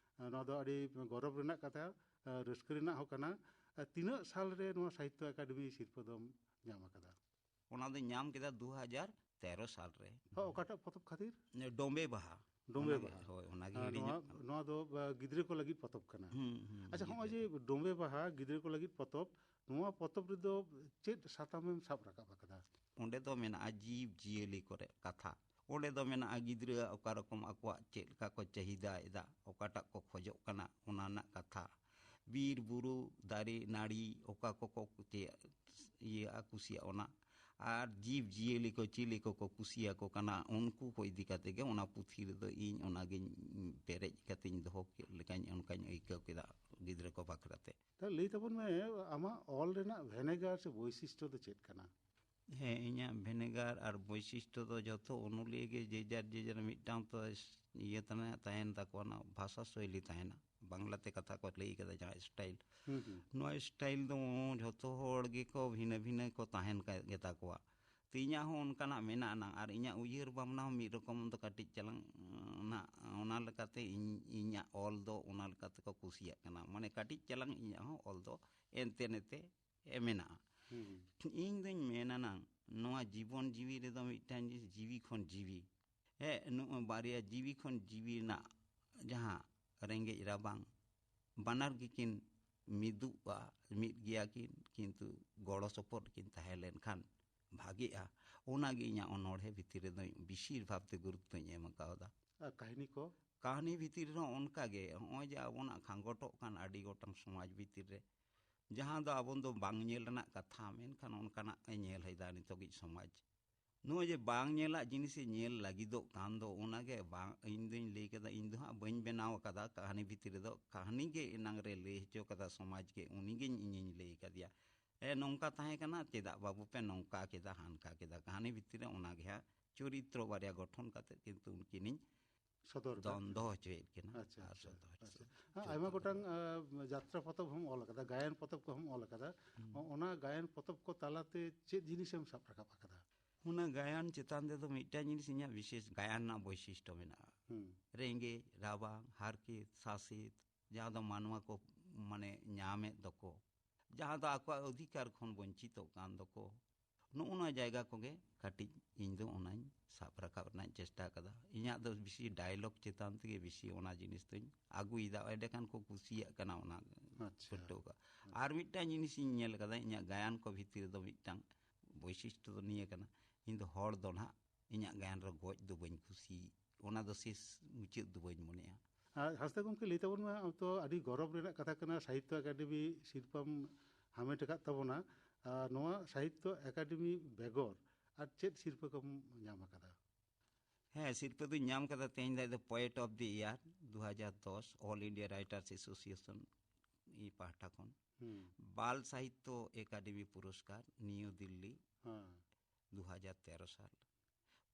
ᱱᱚᱣᱟ ᱫᱚ ᱟᱹᱰᱤ ᱜᱚᱨᱚᱵᱽ ᱨᱮᱱᱟᱜ ᱠᱟᱛᱷᱟ, ᱨᱟᱹᱥᱠᱟᱹ ᱨᱮᱱᱟᱜ ᱦᱚᱸ ᱠᱟᱱᱟ᱾ ᱛᱤᱱᱟᱹᱜ ᱥᱟᱞ ᱨᱮ ᱱᱚᱣᱟ ᱥᱟᱦᱤᱛᱛᱚ ᱮᱠᱟᱰᱮᱢᱤ ᱥᱤᱨᱯᱟᱹ ᱫᱚᱢ ᱧᱟᱢ ᱟᱠᱟᱫᱟ? ᱚᱱᱟ ᱫᱚᱧ ᱧᱟᱢ ᱠᱮᱫᱟ ᱫᱩ ᱦᱟᱡᱟᱨ ᱛᱮᱨᱚ ᱥᱟᱞ ᱨᱮ᱾ ᱦᱚᱸ, ᱚᱠᱟᱴᱟᱜ ᱯᱚᱛᱚᱵ ᱠᱷᱟᱹᱛᱤᱨ? ᱰᱚᱢᱵᱮ ᱵᱟᱦᱟ᱾ ᱰᱚᱢᱵᱮ ᱚᱱᱟᱜᱮ, ᱵᱟᱦᱟ᱾ ᱦᱳᱭ, ᱚᱱᱟᱜᱮ ᱟᱨ ᱱᱚᱣᱟ, ᱦᱤᱲᱤᱧᱚᱜ ᱠᱟᱱᱟ᱾ ᱱᱚᱣᱟ ᱫᱚ, ᱟ, ᱜᱤᱫᱽᱨᱟᱹ ᱠᱚ ᱞᱟᱹᱜᱤᱫ ᱯᱚᱛᱚᱵ ᱠᱟᱱᱟ᱾ ᱦᱩᱸ, ᱦᱩᱸ, ᱟᱪᱪᱷᱟ, ᱦᱚᱸᱜᱼᱚᱭ ᱜᱤᱫᱽᱨᱟᱹ ᱡᱮ ᱠᱚ᱾ ᱰᱚᱢᱵᱮ ᱵᱟᱦᱟ ᱜᱤᱫᱽᱨᱟᱹ ᱠᱚ ᱞᱟᱹᱜᱤᱫ ᱯᱚᱛᱚᱵ, ᱱᱚᱣᱟ ᱯᱚᱛᱚᱵ ᱨᱮᱫᱚ ᱪᱮᱫ ᱥᱟᱛᱟᱢᱮᱢ ᱥᱟᱵ ᱨᱟᱠᱟᱵ ᱟᱠᱟᱫᱟ? ᱚᱸᱰᱮ ᱫᱚ ᱢᱮᱱᱟᱜᱼᱟ ᱡᱤᱵᱽ ᱡᱤᱭᱟᱹᱞᱤ ᱠᱚᱨᱮ ᱠᱟᱛᱷᱟ᱾ ᱚᱸᱰᱮ ᱫᱚ ᱢᱮᱱᱟᱜᱼᱟ ᱜᱤᱫᱽᱨᱟᱹᱣᱟᱜ ᱚᱠᱟ ᱨᱚᱠᱚᱢ ᱟᱠᱚᱣᱟᱜ ᱪᱮᱫ ᱞᱮᱠᱟ ᱠᱚ ᱪᱟᱹᱦᱤᱫᱟ ᱮᱫᱟ, ᱚᱠᱟᱴᱟᱜ ᱠᱚ ᱠᱷᱚᱡᱚᱜ ᱠᱟᱱᱟ, ᱚᱱᱟ ᱨᱮᱱᱟᱜ ᱠᱟᱛᱷᱟ᱾ ᱵᱤᱨ ᱵᱩᱨᱩ, ᱫᱟᱨᱮ ᱱᱟᱹᱲᱤ, ᱚᱠᱟ ᱠᱚᱠᱚ ᱪᱮ-, ᱤᱭᱟᱹᱜᱼᱟ, ᱠᱩᱥᱤᱭᱟᱜᱼᱟ, ᱚᱱᱟ᱾ ᱟᱨ ᱡᱤᱵᱽ ᱡᱤᱭᱟᱹᱞᱤ ᱠᱚ ᱪᱤᱞᱤ ᱠᱚᱠᱚ ᱠᱩᱥᱤᱭᱟᱠᱚ ᱠᱟᱱᱟ, ᱩᱱᱠᱩ ᱠᱚ ᱤᱫᱤ ᱠᱟᱛᱮ ᱜᱮ ᱚᱱᱟ ᱯᱩᱛᱷᱤ ᱨᱮᱫᱚ ᱤᱧ ᱚᱱᱟᱜᱤᱧ ᱯᱮᱨᱮᱡ ᱠᱟᱛᱮᱧ ᱫᱚᱦᱚ ᱠᱮᱫ ᱞᱮᱠᱟᱧ, ᱚᱱᱠᱟᱧ ᱟᱹᱭᱠᱟᱹᱣ ᱠᱮᱫᱟ ᱜᱤᱫᱽᱨᱟᱹ ᱠᱚ ᱵᱟᱠᱷᱨᱟ ᱛᱮ᱾ ᱛᱟᱦᱞᱮ ᱞᱟᱹᱭ ᱛᱟᱵᱚᱱ ᱢᱮ, ᱟᱢᱟᱜ ᱚᱞ ᱨᱮᱱᱟᱜ ᱵᱷᱮᱱᱮᱜᱟᱨ ᱥᱮ ᱵᱳᱭᱥᱤᱥᱴᱚ ᱫᱚ ᱪᱮᱫ ᱠᱟᱱᱟ? ᱦᱮᱸ, ᱤᱧᱟᱹᱜ ᱵᱷᱮᱱᱮᱜᱟᱨ ᱟᱨ ᱵᱳᱭᱥᱤᱥᱴᱚ ᱫᱚ ᱡᱚᱛᱚ ᱚᱱᱚᱞᱤᱭᱟᱹ ᱜᱮ ᱡᱮ ᱡᱟᱨ ᱡᱮ ᱡᱟᱨ ᱢᱤᱫᱴᱟᱝ ᱛᱚ ᱤᱭᱟᱹ ᱛᱟᱦᱮᱱᱟ, ᱛᱟᱦᱮᱱ ᱛᱟᱠᱚᱣᱟ, ᱚᱱᱟ ᱵᱷᱟᱥᱟ ᱥᱳᱭᱞᱤ ᱛᱟᱦᱮᱱᱟ᱾ ᱵᱟᱝᱞᱟ ᱛᱮ ᱠᱟᱛᱷᱟ ᱠᱚ ᱞᱟᱹᱭ ᱠᱟᱫᱟ, ᱡᱟᱦᱟᱸ ᱥᱴᱟᱭᱤᱞ, ᱦᱩᱸ, ᱦᱩᱸ᱾ ᱱᱚᱣᱟ ᱥᱴᱟᱭᱤᱞ ᱫᱚ ᱡᱷᱚᱛᱚ ᱦᱚᱲ ᱜᱮᱠᱚ ᱵᱷᱤᱱᱟᱹ ᱵᱷᱤᱱᱟᱹ ᱠᱚ ᱛᱟᱦᱮᱱ ᱠᱟ-, ᱜᱮᱛᱟ ᱠᱚᱣᱟ᱾ ᱛᱚ, ᱤᱧᱟᱹᱜ ᱦᱚᱸ ᱚᱱᱠᱟᱱᱟᱜ ᱢᱮᱱᱟᱜ ᱟᱱᱟᱝ, ᱟᱨ ᱤᱧᱟᱹᱜ ᱩᱭᱦᱟᱹᱨ ᱵᱷᱟᱵᱽᱱᱟ ᱦᱚᱸ ᱢᱤᱫ ᱨᱚᱠᱚᱢ ᱫᱚ ᱠᱟᱹᱴᱤᱡ ᱪᱟᱞᱟᱝ, ᱚᱱᱟ, ᱚᱱᱟ ᱞᱮᱠᱟᱛᱮ ᱤᱧ, ᱤᱧᱟᱹᱜ ᱚᱞ ᱫᱚ ᱚᱱᱟ ᱞᱮᱠᱟ ᱛᱮᱠᱚ ᱠᱩᱥᱤᱭᱟᱜ ᱠᱟᱱᱟ᱾ ᱢᱟᱱᱮ, ᱠᱟᱹᱴᱤᱡ ᱪᱟᱞᱟᱝ ᱤᱧᱟᱹᱜ ᱦᱚᱸ ᱚᱞ ᱫᱚ ᱮᱱᱛᱮ ᱱᱮᱛᱮ ᱮ ᱢᱮᱱᱟᱜᱼᱟ᱾ ᱦᱩᱸ᱾ ᱤᱧ ᱫᱩᱧ ᱢᱮᱱᱟ ᱱᱟᱝ, ᱱᱚᱣᱟ ᱡᱤᱵᱚᱱ ᱡᱤᱣᱤ ᱨᱮᱫᱚ ᱢᱤᱫᱴᱟᱝ ᱡᱤᱱᱤᱥ ᱡᱤᱣᱤ ᱠᱷᱚᱱ ᱡᱤᱣᱤ, ᱦᱮᱸ, ᱱᱚᱜᱼᱚᱭ ᱵᱟᱨᱭᱟ ᱡᱤᱣᱤ ᱠᱷᱚᱱ ᱡᱤᱣᱤ ᱨᱮᱱᱟᱜ ᱡᱟᱦᱟᱸ ᱨᱮᱸᱜᱮᱡ ᱨᱟᱵᱟᱝ, ᱵᱟᱱᱟᱨ ᱜᱮᱠᱤᱱ ᱢᱤᱫᱚᱜᱼᱟ, ᱢᱤᱫ ᱜᱮᱭᱟ ᱠᱤᱱ, ᱠᱤᱱᱛᱩ ᱜᱚᱲᱚ ᱥᱚᱯᱚᱦᱚᱫ ᱠᱤᱱ ᱛᱟᱦᱮᱸ ᱞᱮᱱᱠᱷᱟᱱ ᱵᱷᱟᱜᱮᱜᱼᱟ᱾ ᱚᱱᱟᱜᱮ ᱤᱧᱟᱹᱜ ᱚᱱᱚᱬᱦᱮ ᱵᱷᱤᱛᱤᱨ ᱨᱮᱫᱚ ᱵᱮᱥᱤᱨ ᱵᱷᱟᱜᱽ ᱛᱮ ᱜᱩᱨᱩᱛᱛᱚᱧ ᱮᱢ ᱠᱟᱣᱫᱟ᱾ ᱟᱨ ᱠᱟᱹᱦᱱᱤ ᱠᱚ? ᱠᱟᱹᱦᱱᱤ ᱵᱷᱤᱛᱤᱨ ᱨᱮᱦᱚᱸ ᱚᱱᱠᱟ ᱜᱮ, ᱱᱚᱜᱼᱚᱭ ᱡᱮ ᱟᱵᱚᱱᱟᱜ ᱠᱷᱟᱸᱜᱚᱴᱚᱜ ᱠᱟᱱ ᱟᱹᱰᱤ ᱜᱚᱴᱟᱝ ᱥᱚᱢᱟᱡᱽ ᱵᱷᱤᱛᱤᱨ ᱨᱮ, ᱡᱟᱦᱟᱸ ᱫᱚ ᱟᱵᱚ ᱫᱚ ᱵᱟᱝ ᱧᱮᱞ ᱨᱮᱱᱟᱜ ᱠᱟᱛᱷᱟ, ᱢᱮᱱᱠᱷᱟᱱ ᱚᱱᱠᱟᱱᱟᱜ ᱮ ᱧᱮᱞ ᱮᱫᱟ ᱱᱤᱛᱚᱜᱤᱡ ᱥᱚᱢᱟᱡᱽ᱾ ᱱᱚᱜᱼᱚᱭ ᱡᱮ ᱵᱟᱝ ᱧᱮᱞᱟᱜ ᱡᱤᱱᱤᱥᱮ ᱧᱮᱞ ᱞᱟᱹᱜᱤᱫᱚᱜ ᱠᱟᱱ ᱫᱚ, ᱚᱱᱟᱜᱮ ᱵᱟᱝ, ᱤᱧ ᱫᱩᱧ ᱞᱟᱹᱭ ᱠᱟᱫᱟ, ᱤᱧ ᱫᱚ ᱦᱟᱸᱜ ᱵᱟᱹᱧ ᱵᱮᱱᱟᱣ ᱟᱠᱟᱫᱟ ᱠᱟᱹᱦᱱᱤ ᱵᱷᱤᱛᱨᱤ ᱨᱮᱫᱚ᱾ ᱠᱟᱹᱦᱱᱤ ᱜᱮ ᱮᱱᱟᱝ ᱨᱮ ᱞᱟᱹᱭ ᱦᱚᱪᱚ ᱠᱟᱫᱟ ᱥᱚᱢᱟᱡᱽ ᱜᱮ, ᱩᱱᱤᱜᱮ ᱤᱧᱤᱧ ᱞᱟᱹᱭ ᱠᱟᱫᱮᱭᱟ, "ᱦᱮᱸ, ᱱᱚᱝᱠᱟ ᱛᱟᱦᱮᱸ ᱠᱟᱱᱟ, ᱪᱮᱫᱟᱜ ᱵᱟᱹᱵᱩ ᱯᱮ ᱱᱚᱝᱠᱟ ᱠᱮᱫᱟ, ᱦᱟᱱᱠᱟ ᱠᱮᱫᱟ?" ᱠᱟᱹᱦᱱᱤ ᱵᱷᱤᱛᱨᱤ ᱨᱮ ᱚᱱᱟᱜᱮ ᱦᱟᱸᱜ ᱪᱚᱨᱤᱛᱨᱚ ᱵᱟᱨᱭᱟ ᱜᱚᱴᱷᱚᱱ ᱠᱟᱛᱮ ᱠᱤᱱᱛᱩ ᱩᱱᱠᱤᱱᱤᱧ ᱥᱚᱫᱚᱨ ᱵᱮᱱ᱾ ᱫᱚᱱᱫᱚ ᱦᱚᱪᱚᱭᱮᱫ ᱠᱤᱱᱟ ᱟᱪᱪᱷᱟ, ᱟᱨ ᱟᱪᱪᱷᱟ, ᱥᱚᱫᱚᱨ ᱟᱪᱪᱷᱟ᱾ ᱦᱚᱪᱚᱭᱮᱫ ᱦᱮᱸ, ᱠᱤᱱᱟ᱾ ᱟᱭᱢᱟ ᱜᱚᱴᱟᱝ, ᱟ, ᱡᱟᱛᱨᱟ ᱯᱚᱛᱚᱵ ᱦᱚᱸᱢ ᱚᱞ ᱟᱠᱟᱫᱟ, ᱜᱟᱭᱟᱱ ᱯᱚᱛᱚᱵ ᱠᱚᱦᱚᱸᱢ ᱚᱞ ᱟᱠᱟᱫᱟ᱾ ᱦᱩᱸ᱾ ᱚ-, ᱚᱱᱟ ᱜᱟᱭᱟᱱ ᱯᱚᱛᱚᱵ ᱠᱚ ᱛᱟᱞᱟᱛᱮ ᱪᱮᱫ ᱡᱤᱱᱤᱥᱮᱢ ᱥᱟᱵ ᱨᱟᱠᱟᱵ ᱟᱠᱟᱫᱟ? ᱚᱱᱟ ᱜᱟᱭᱟᱱ ᱪᱮᱛᱟᱱ ᱛᱮᱫᱚ ᱢᱤᱫᱴᱟᱝ ᱡᱤᱱᱤᱥ ᱤᱧᱟᱹᱜ ᱵᱤᱥᱮᱥ ᱜᱟᱭᱟᱱ ᱨᱮᱱᱟᱜ ᱵᱳᱭᱥᱤᱥᱴᱚ ᱢᱮᱱᱟᱜᱼᱟ᱾ ᱦᱩᱸ᱾ ᱨᱮᱸᱜᱮᱡ, ᱨᱟᱵᱟᱝ, ᱦᱟᱨᱠᱮᱛ, ᱥᱟᱥᱮᱛ, ᱡᱟᱦᱟᱸ ᱫᱚ ᱢᱟᱱᱣᱟ ᱠᱚ, ᱢᱟᱱᱮ, ᱧᱟᱢᱮᱫ ᱫᱚᱠᱚ, ᱡᱟᱦᱟᱸ ᱫᱚ ᱟᱠᱚᱣᱟᱜ ᱚᱫᱷᱤᱠᱟᱨ ᱠᱷᱚᱱ ᱵᱚᱧᱪᱤᱛᱚᱜ ᱠᱟᱱ ᱫᱚᱠᱚ, ᱱᱚᱜᱼᱚ ᱱᱚᱣᱟ ᱡᱟᱭᱜᱟ ᱠᱚᱜᱮ ᱠᱟᱹᱴᱤᱡ ᱤᱧ ᱫᱚ ᱚᱱᱟᱧ ᱥᱟᱵ ᱨᱟᱠᱟᱵ ᱨᱮᱱᱟᱜ ᱤᱧ ᱪᱮᱥᱴᱟ ᱟᱠᱟᱫᱟ᱾ ᱤᱧᱟᱹᱜ ᱫᱚ ᱵᱮᱥᱤ ᱰᱟᱭᱞᱚᱜ ᱪᱮᱛᱟᱱ ᱛᱮᱜᱮ ᱵᱮᱥᱤ ᱚᱱᱟ ᱡᱤᱱᱤᱥ ᱫᱚᱧ ᱟᱹᱜᱩᱭᱮᱫᱟ, ᱮᱸᱰᱮᱠᱷᱟᱱ ᱠᱚ ᱠᱩᱥᱤᱭᱟᱜ ᱠᱟᱱᱟ ᱚᱱᱟ ᱟᱪᱪᱷᱟ᱾ ᱯᱟᱹᱴᱷᱩᱣᱟᱹ ᱠᱚ᱾ ᱟᱨ ᱢᱤᱫᱴᱟᱝ ᱡᱤᱱᱤᱥ ᱤᱧ ᱧᱮᱞ ᱟᱠᱟᱫᱟ, ᱤᱧᱟᱹᱜ ᱜᱟᱭᱟᱱ ᱠᱚ ᱵᱷᱤᱛᱤᱨ ᱨᱮᱫᱚ ᱢᱤᱫᱴᱟᱝ ᱵᱳᱭᱥᱤᱥᱴᱚ ᱫᱚ ᱱᱤᱭᱟᱹ ᱠᱟᱱᱟ, ᱤᱧ ᱫᱚ ᱦᱚᱲ ᱫᱚ ᱱᱟᱦᱟᱜ ᱤᱧᱟᱹᱜ ᱜᱟᱭᱟᱱ ᱨᱮ ᱜᱚᱡ ᱫᱚ ᱵᱟᱹᱧ ᱠᱩᱥᱤᱭᱟᱜ, ᱚᱱᱟ ᱫᱚ ᱥᱮᱥ ᱢᱩᱪᱟᱹᱫ ᱫᱚ ᱵᱟᱹᱧ ᱢᱚᱱᱮᱭᱟ᱾ ᱟᱨ ᱦᱟᱸᱥᱫᱟ ᱜᱚᱢᱠᱮ, ᱞᱟᱹᱭ ᱛᱟᱵᱚᱱ ᱢᱮ, ᱟᱢ ᱛᱚ ᱟᱹᱰᱤ ᱜᱚᱨᱚᱵᱽ ᱨᱮᱱᱟᱜ ᱠᱟᱛᱷᱟ ᱠᱟᱱᱟ, ᱥᱟᱦᱤᱛᱛᱚ ᱮᱠᱟᱰᱮᱢᱤ ᱥᱤᱨᱯᱟᱢ ᱦᱟᱢᱮᱴ ᱟᱠᱟᱫ ᱛᱟᱵᱚᱱᱟ᱾ ᱟᱨ ᱱᱚᱣᱟ ᱥᱟᱦᱤᱛᱛᱚ ᱮᱠᱟᱰᱮᱢᱤ ᱵᱮᱜᱚᱨ ᱟᱨ ᱪᱮᱫ ᱥᱤᱨᱯᱟᱹ ᱠᱚᱢ ᱧᱟᱢ ᱟᱠᱟᱫᱟ? ᱦᱮᱸ, ᱥᱤᱨᱯᱟᱹ ᱫᱚᱧ ᱧᱟᱢ ᱠᱟᱫᱟ ᱛᱮᱦᱮᱧ ᱫᱚ Poet of the Year ᱫᱩ ᱦᱟᱡᱟᱨ ᱫᱚᱥ, All India Writers Association ᱯᱟᱦᱴᱟ ᱠᱷᱚᱱ᱾ ᱦᱩᱸ᱾ ᱵᱟᱞ ᱥᱟᱦᱤᱛᱛᱚ ᱮᱠᱟᱰᱮᱢᱤ ᱯᱩᱨᱚᱥᱠᱟᱨ, ᱱᱤᱭᱩ ᱫᱤᱞᱞᱤ, ᱦᱮᱸ᱾ ᱫᱩ ᱦᱟᱡᱟᱨ ᱛᱮᱨᱚ ᱥᱟᱞ᱾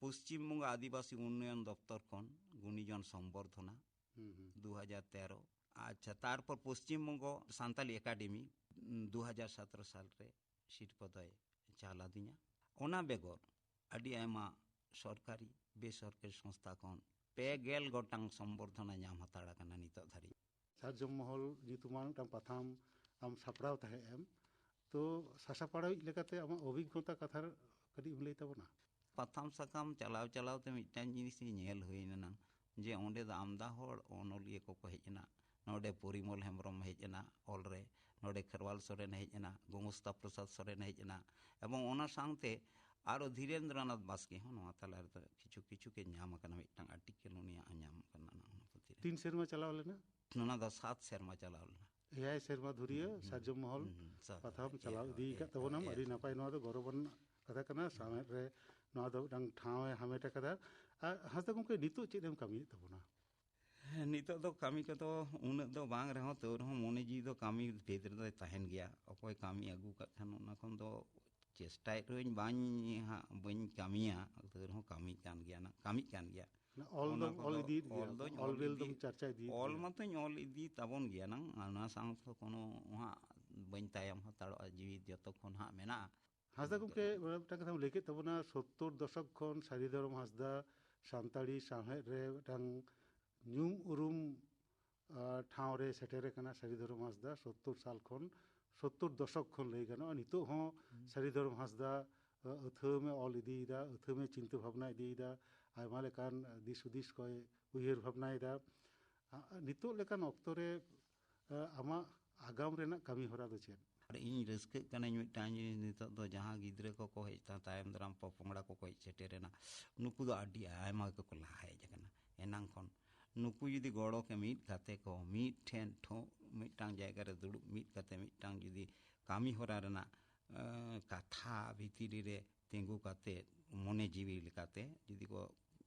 ᱯᱚᱥᱪᱤᱢ ᱵᱚᱝᱜᱚ ᱟᱹᱫᱤᱵᱟᱹᱥᱤ ᱩᱱᱱᱚᱭᱚᱱ ᱫᱚᱯᱛᱚᱨ ᱠᱷᱚᱱ ᱜᱩᱱᱤᱡᱚᱱ ᱥᱚᱢᱵᱚᱨᱫᱷᱚᱱᱟ, ᱦᱩᱸ, ᱦᱩᱸ᱾ ᱫᱩ ᱦᱟᱡᱟᱨ ᱛᱮᱨᱚ᱾ ᱟᱪᱪᱷᱟ, ᱛᱟᱨᱯᱚᱨ ᱯᱚᱥᱪᱤᱢ ᱵᱚᱝᱜᱚ ᱥᱟᱱᱛᱟᱞᱤ ᱮᱠᱟᱰᱮᱢᱤ, ᱩᱸ, ᱫᱩ ᱦᱟᱡᱟᱨ ᱥᱟᱛᱮᱨᱚ ᱥᱟᱞ ᱨᱮ ᱥᱤᱨᱯᱟᱹ ᱫᱚᱭ ᱪᱟᱞ ᱟᱹᱫᱤᱧᱟ᱾ ᱚᱱᱟ ᱵᱮᱜᱚᱨ ᱟᱹᱰᱤ ᱟᱭᱢᱟ ᱥᱚᱨᱠᱟᱨᱤ, ᱵᱮᱥᱚᱨᱠᱟᱨᱤ ᱥᱚᱝᱥᱛᱷᱟ ᱠᱷᱚᱱ ᱯᱮ ᱜᱮᱞ ᱜᱚᱴᱟᱝ ᱥᱚᱢᱵᱚᱨᱫᱷᱚᱱᱟ ᱧᱟᱢ ᱦᱟᱛᱟᱲ ᱟᱠᱟᱱᱟ ᱱᱤᱛᱚᱜ ᱫᱷᱟᱹᱨᱤᱡ᱾ ᱥᱟᱨᱡᱚᱢ ᱢᱚᱦᱚᱞ ᱧᱩᱛᱩᱢᱟᱱ ᱢᱤᱫᱴᱟᱝ ᱯᱟᱛᱷᱟᱢ ᱟᱢ ᱥᱟᱯᱲᱟᱣ ᱛᱟᱦᱮᱸᱫ ᱮᱢ, ᱛᱚ ᱥᱟᱥᱟᱯᱲᱟᱣᱤᱡ ᱞᱮᱠᱟᱛᱮ ᱟᱢᱟᱜ ᱚᱵᱷᱤᱜᱽᱜᱚᱛᱟ ᱠᱟᱛᱷᱟ ᱠᱟᱹᱴᱤᱡ ᱮᱢ ᱞᱟᱹᱭ ᱛᱟᱵᱚᱱᱟ? ᱯᱟᱛᱷᱟᱢ ᱥᱟᱠᱟᱢ ᱪᱟᱞᱟᱣ ᱪᱟᱞᱟᱣ ᱛᱮ ᱢᱤᱫᱴᱟᱝ ᱡᱤᱱᱤᱥ ᱤᱧ ᱧᱮᱞ ᱦᱩᱭ ᱮᱱᱟ, ᱡᱮ ᱚᱸᱰᱮ ᱫᱚ ᱟᱢᱫᱟ ᱦᱚᱲ ᱚᱱᱚᱞᱤᱭᱟᱹ ᱠᱚᱠᱚ ᱦᱮᱡ ᱮᱱᱟ᱾ ᱱᱚᱰᱮ ᱯᱚᱨᱤᱢᱚᱞ ᱦᱮᱢᱵᱨᱚᱢ ᱦᱮᱡ ᱮᱱᱟ ᱚᱞ ᱨᱮ, ᱱᱚᱰᱮ ᱠᱷᱮᱨᱣᱟᱞ ᱥᱚᱨᱮᱱ ᱦᱮᱡ ᱮᱱᱟ, ᱜᱚᱝᱜᱚᱥᱛᱟ ᱯᱨᱚᱥᱟᱫᱽ ᱥᱚᱨᱮᱱ ᱦᱮᱡ ᱮᱱᱟ, ᱮᱵᱚᱝ ᱚᱱᱟ ᱥᱟᱶᱛᱮ ᱟᱨᱚ ᱫᱷᱤᱨᱮᱱᱫᱨᱚᱱᱟᱛᱷ ᱵᱟᱥᱠᱮ ᱦᱚᱸ ᱱᱚᱣᱟ ᱛᱟᱞᱟ ᱨᱮᱫᱚ ᱠᱤᱪᱷᱩ ᱠᱤᱪᱷᱩ ᱜᱮ ᱧᱟᱢ ᱟᱠᱟᱱᱟ, ᱢᱤᱫᱴᱟᱝ ᱟᱨᱴᱤᱠᱮᱞ ᱩᱱᱤᱭᱟᱜ ᱦᱚᱸ ᱧᱟᱢ ᱟᱠᱟᱱᱟ ᱚᱱᱟ ᱯᱩᱛᱷᱤ ᱨᱮ᱾ ᱛᱤᱱ ᱥᱮᱨᱢᱟ ᱪᱟᱞᱟᱣ ᱞᱮᱱᱟ? ᱚᱱᱟ ᱫᱚ ᱥᱟᱛ ᱥᱮᱨᱢᱟ ᱪᱟᱞᱟᱣ ᱞᱮᱱᱟ᱾ ᱮᱭᱟᱭ ᱥᱮᱨᱢᱟ ᱫᱷᱩᱨᱤᱭᱟᱹ ᱦᱩᱸ, ᱦᱩᱸ, ᱥᱟᱨᱡᱚᱢ ᱢᱚᱦᱚᱞ ᱦᱩᱸ, ᱦᱩᱸ, ᱥᱟᱛ, ᱯᱟᱛᱷᱟᱢ ᱮᱭᱟᱭ, ᱪᱟᱞᱟᱣ ᱤᱫᱤ ᱮᱭᱟᱭ, ᱟᱠᱟᱫ ᱛᱟᱵᱚᱱᱟᱢ, ᱮᱭᱟᱭ ᱟᱹᱰᱤ ᱥᱮᱨᱢᱟ᱾ ᱱᱟᱯᱟᱭ᱾ ᱱᱚᱣᱟ ᱫᱚ ᱜᱚᱨᱚᱵᱟᱱ ᱠᱟᱛᱷᱟ ᱠᱟᱱᱟ᱾ ᱥᱟᱶᱦᱮᱫ ᱨᱮ ᱱᱚᱣᱟ ᱫᱚ ᱢᱤᱫᱴᱟᱝ ᱴᱷᱟᱶ ᱮ ᱦᱟᱢᱮᱴ ᱟᱠᱟᱫᱟ᱾ ᱟᱨ ᱦᱟᱸᱥᱫᱟ ᱜᱚᱢᱠᱮ, ᱱᱤᱛᱚᱜ ᱪᱮᱫ ᱮᱢ ᱠᱟᱹᱢᱤᱭᱮᱫ ᱛᱟᱵᱚᱱᱟ? ᱦᱮᱸ, ᱱᱤᱛᱚᱜ ᱫᱚ ᱠᱟᱹᱢᱤ ᱠᱚᱫᱚ ᱩᱱᱟᱹᱜ ᱫᱚ ᱵᱟᱝ ᱨᱮᱦᱚᱸ, ᱛᱟᱹᱣ ᱨᱮᱦᱚᱸ ᱢᱚᱱᱮ ᱡᱤᱣᱤ ᱫᱚ ᱠᱟᱹᱢᱤ ᱵᱷᱮᱫ ᱨᱮᱫᱚᱭ ᱛᱟᱦᱮᱱ ᱜᱮᱭᱟ᱾ ᱚᱠᱚᱭ ᱠᱟᱹᱢᱤ ᱟᱹᱜᱩ ᱠᱟᱜ ᱠᱷᱟᱱ, ᱚᱱᱟ ᱠᱷᱚᱱ ᱫᱚ ᱪᱮᱥᱴᱟᱭᱮᱫ ᱨᱮᱦᱚᱸᱧ ᱵᱟᱹᱧ ᱦᱟᱸᱜ ᱵᱟᱹᱧ ᱠᱟᱹᱢᱤᱭᱟ, ᱛᱟᱹᱣ ᱨᱮᱦᱚᱸ ᱠᱟᱹᱢᱤ ᱠᱟᱱ ᱜᱮᱭᱟ ᱱᱟᱜ, ᱠᱟᱹᱢᱤᱜ ᱠᱟᱱ ᱜᱮᱭᱟ᱾ ᱚᱞ ᱚᱱᱟ ᱫᱚᱢ ᱚᱞ ᱠᱚᱫᱚ ᱤᱫᱤᱭᱮᱫ ᱜᱮᱭᱟ? ᱚᱞ ᱫᱚᱧ ᱚᱞ ᱚᱞ ᱵᱮᱞ ᱤᱫᱤ, ᱫᱚᱢ ᱪᱟᱨᱪᱟ ᱤᱫᱤᱭᱮᱫ ᱚᱞ ᱜᱮᱭᱟ? ᱢᱟᱛᱚᱧ ᱚᱞ ᱤᱫᱤ ᱛᱟᱵᱚᱱ ᱜᱮᱭᱟ ᱱᱟᱝ, ᱚᱱᱟ ᱥᱟᱶᱛᱮ ᱠᱳᱱᱳ ᱦᱟᱸᱜ ᱵᱟᱹᱧ ᱛᱟᱭᱚᱢ ᱦᱟᱛᱟᱲᱚᱜᱼᱟ, ᱡᱤᱣᱤ ᱡᱚᱛᱚ ᱠᱷᱚᱱ ᱦᱟᱸᱜ ᱢᱮᱱᱟᱜᱼᱟ᱾ ᱦᱟᱸᱥᱫᱟ ᱜᱚᱢᱠᱮ, ᱢᱤᱫᱴᱟᱝ ᱠᱟᱛᱷᱟᱢ ᱞᱟᱹᱭ ᱠᱮᱫ ᱛᱟᱵᱚᱱᱟ, ᱥᱳᱛᱛᱳᱨ ᱫᱚᱥᱚᱠ ᱠᱷᱚᱱ ᱥᱟᱹᱨᱤ ᱫᱷᱚᱨᱚᱢ ᱦᱟᱸᱥᱫᱟ ᱥᱟᱱᱛᱟᱲᱤ ᱥᱟᱶᱦᱮᱫ ᱨᱮ ᱢᱤᱫᱴᱟᱝ ᱧᱩᱢ ᱩᱨᱩᱢ, ᱟᱸ, ᱴᱷᱟᱶ ᱨᱮ ᱥᱮᱴᱮᱨ ᱟᱠᱟᱱᱟ ᱥᱟᱹᱨᱤ ᱫᱷᱚᱨᱚᱢ ᱦᱟᱸᱥᱫᱟ᱾ ᱥᱳᱛᱛᱳᱨ ᱥᱟᱞ ᱠᱷᱚᱱ, ᱥᱳᱛᱛᱳᱨ ᱫᱚᱥᱚᱠ ᱠᱷᱚᱱ ᱞᱟᱹᱭ ᱜᱟᱱᱚᱜᱼᱟ, ᱱᱤᱛᱚᱜ ᱦᱚᱸ ᱥᱟᱹᱨᱤ ᱫᱷᱚᱨᱚᱢ ᱦᱟᱸᱥᱫᱟ, ᱟᱸ, ᱟᱹᱛᱷᱟᱹᱣᱟᱹᱢ ᱮ ᱚᱞ ᱤᱫᱤᱭᱮᱫᱟ, ᱟᱹᱛᱷᱟᱹᱣᱟᱹᱢ ᱮ ᱪᱤᱱᱛᱟᱹ ᱵᱷᱟᱵᱽᱱᱟ ᱤᱫᱤᱭᱮᱫᱟ, ᱟᱭᱢᱟ ᱞᱮᱠᱟᱱ ᱫᱤᱥ ᱦᱩᱫᱤᱥ ᱠᱚᱭ ᱩᱭᱦᱟᱹᱨ ᱵᱷᱟᱵᱽᱱᱟᱭᱮᱫᱟ᱾ ᱟᱸ, ᱱᱤᱛᱚᱜ ᱞᱮᱠᱟᱱ ᱚᱠᱛᱚ ᱨᱮ, ᱟᱸ, ᱟᱢᱟᱜ ᱟᱜᱟᱢ ᱨᱮᱱᱟᱜ ᱠᱟᱹᱢᱤ ᱦᱚᱨᱟ ᱫᱚ ᱪᱮᱫ? ᱟᱨ ᱤᱧ ᱨᱟᱹᱥᱠᱟᱹᱜ ᱠᱟᱹᱱᱟᱹᱧ ᱢᱤᱫᱴᱟᱝ ᱡᱤᱱᱤᱥ, ᱱᱤᱛᱚᱜ ᱫᱚ ᱡᱟᱦᱟᱸ ᱜᱤᱫᱽᱨᱟᱹ ᱠᱚᱠᱚ ᱦᱮᱡ ᱛᱟ-, ᱛᱟᱭᱚᱢ ᱫᱟᱨᱟᱢ ᱯᱚᱯᱚᱝᱲᱟ ᱠᱚᱠᱚ ᱦᱮᱡ ᱥᱮᱴᱮᱨᱮᱱᱟ, ᱱᱩᱠᱩ ᱫᱚ ᱟᱹᱰᱤ ᱟᱭᱢᱟ ᱜᱮᱠᱚ ᱞᱟᱦᱟ ᱦᱮᱡ ᱟᱠᱟᱱᱟ ᱮᱱᱟᱝ ᱠᱷᱚᱱ᱾ ᱱᱩᱠᱩ ᱡᱩᱫᱤ ᱜᱚᱲᱚ ᱠᱮ ᱢᱤᱫ ᱠᱟᱛᱮ ᱠᱚ ᱢᱤᱫ ᱴᱷᱮᱱ ᱴᱷᱚ-, ᱢᱤᱫᱴᱟᱝ ᱡᱟᱭᱜᱟ ᱨᱮ ᱫᱩᱲᱩᱵ ᱢᱤᱫ ᱠᱟᱛᱮ ᱢᱤᱫᱴᱟᱝ ᱡᱩᱫᱤ ᱠᱟᱹᱢᱤ ᱦᱚᱨᱟ ᱨᱮᱱᱟᱜ, ᱮᱸ, ᱠᱟᱛᱷᱟ ᱵᱷᱤᱛᱤᱨ ᱨᱮ ᱛᱤᱸᱜᱩ ᱠᱟᱛᱮ, ᱢᱚᱱᱮ ᱡᱤᱣᱤ ᱞᱮᱠᱟᱛᱮ ᱡᱩᱫᱤ ᱠᱚ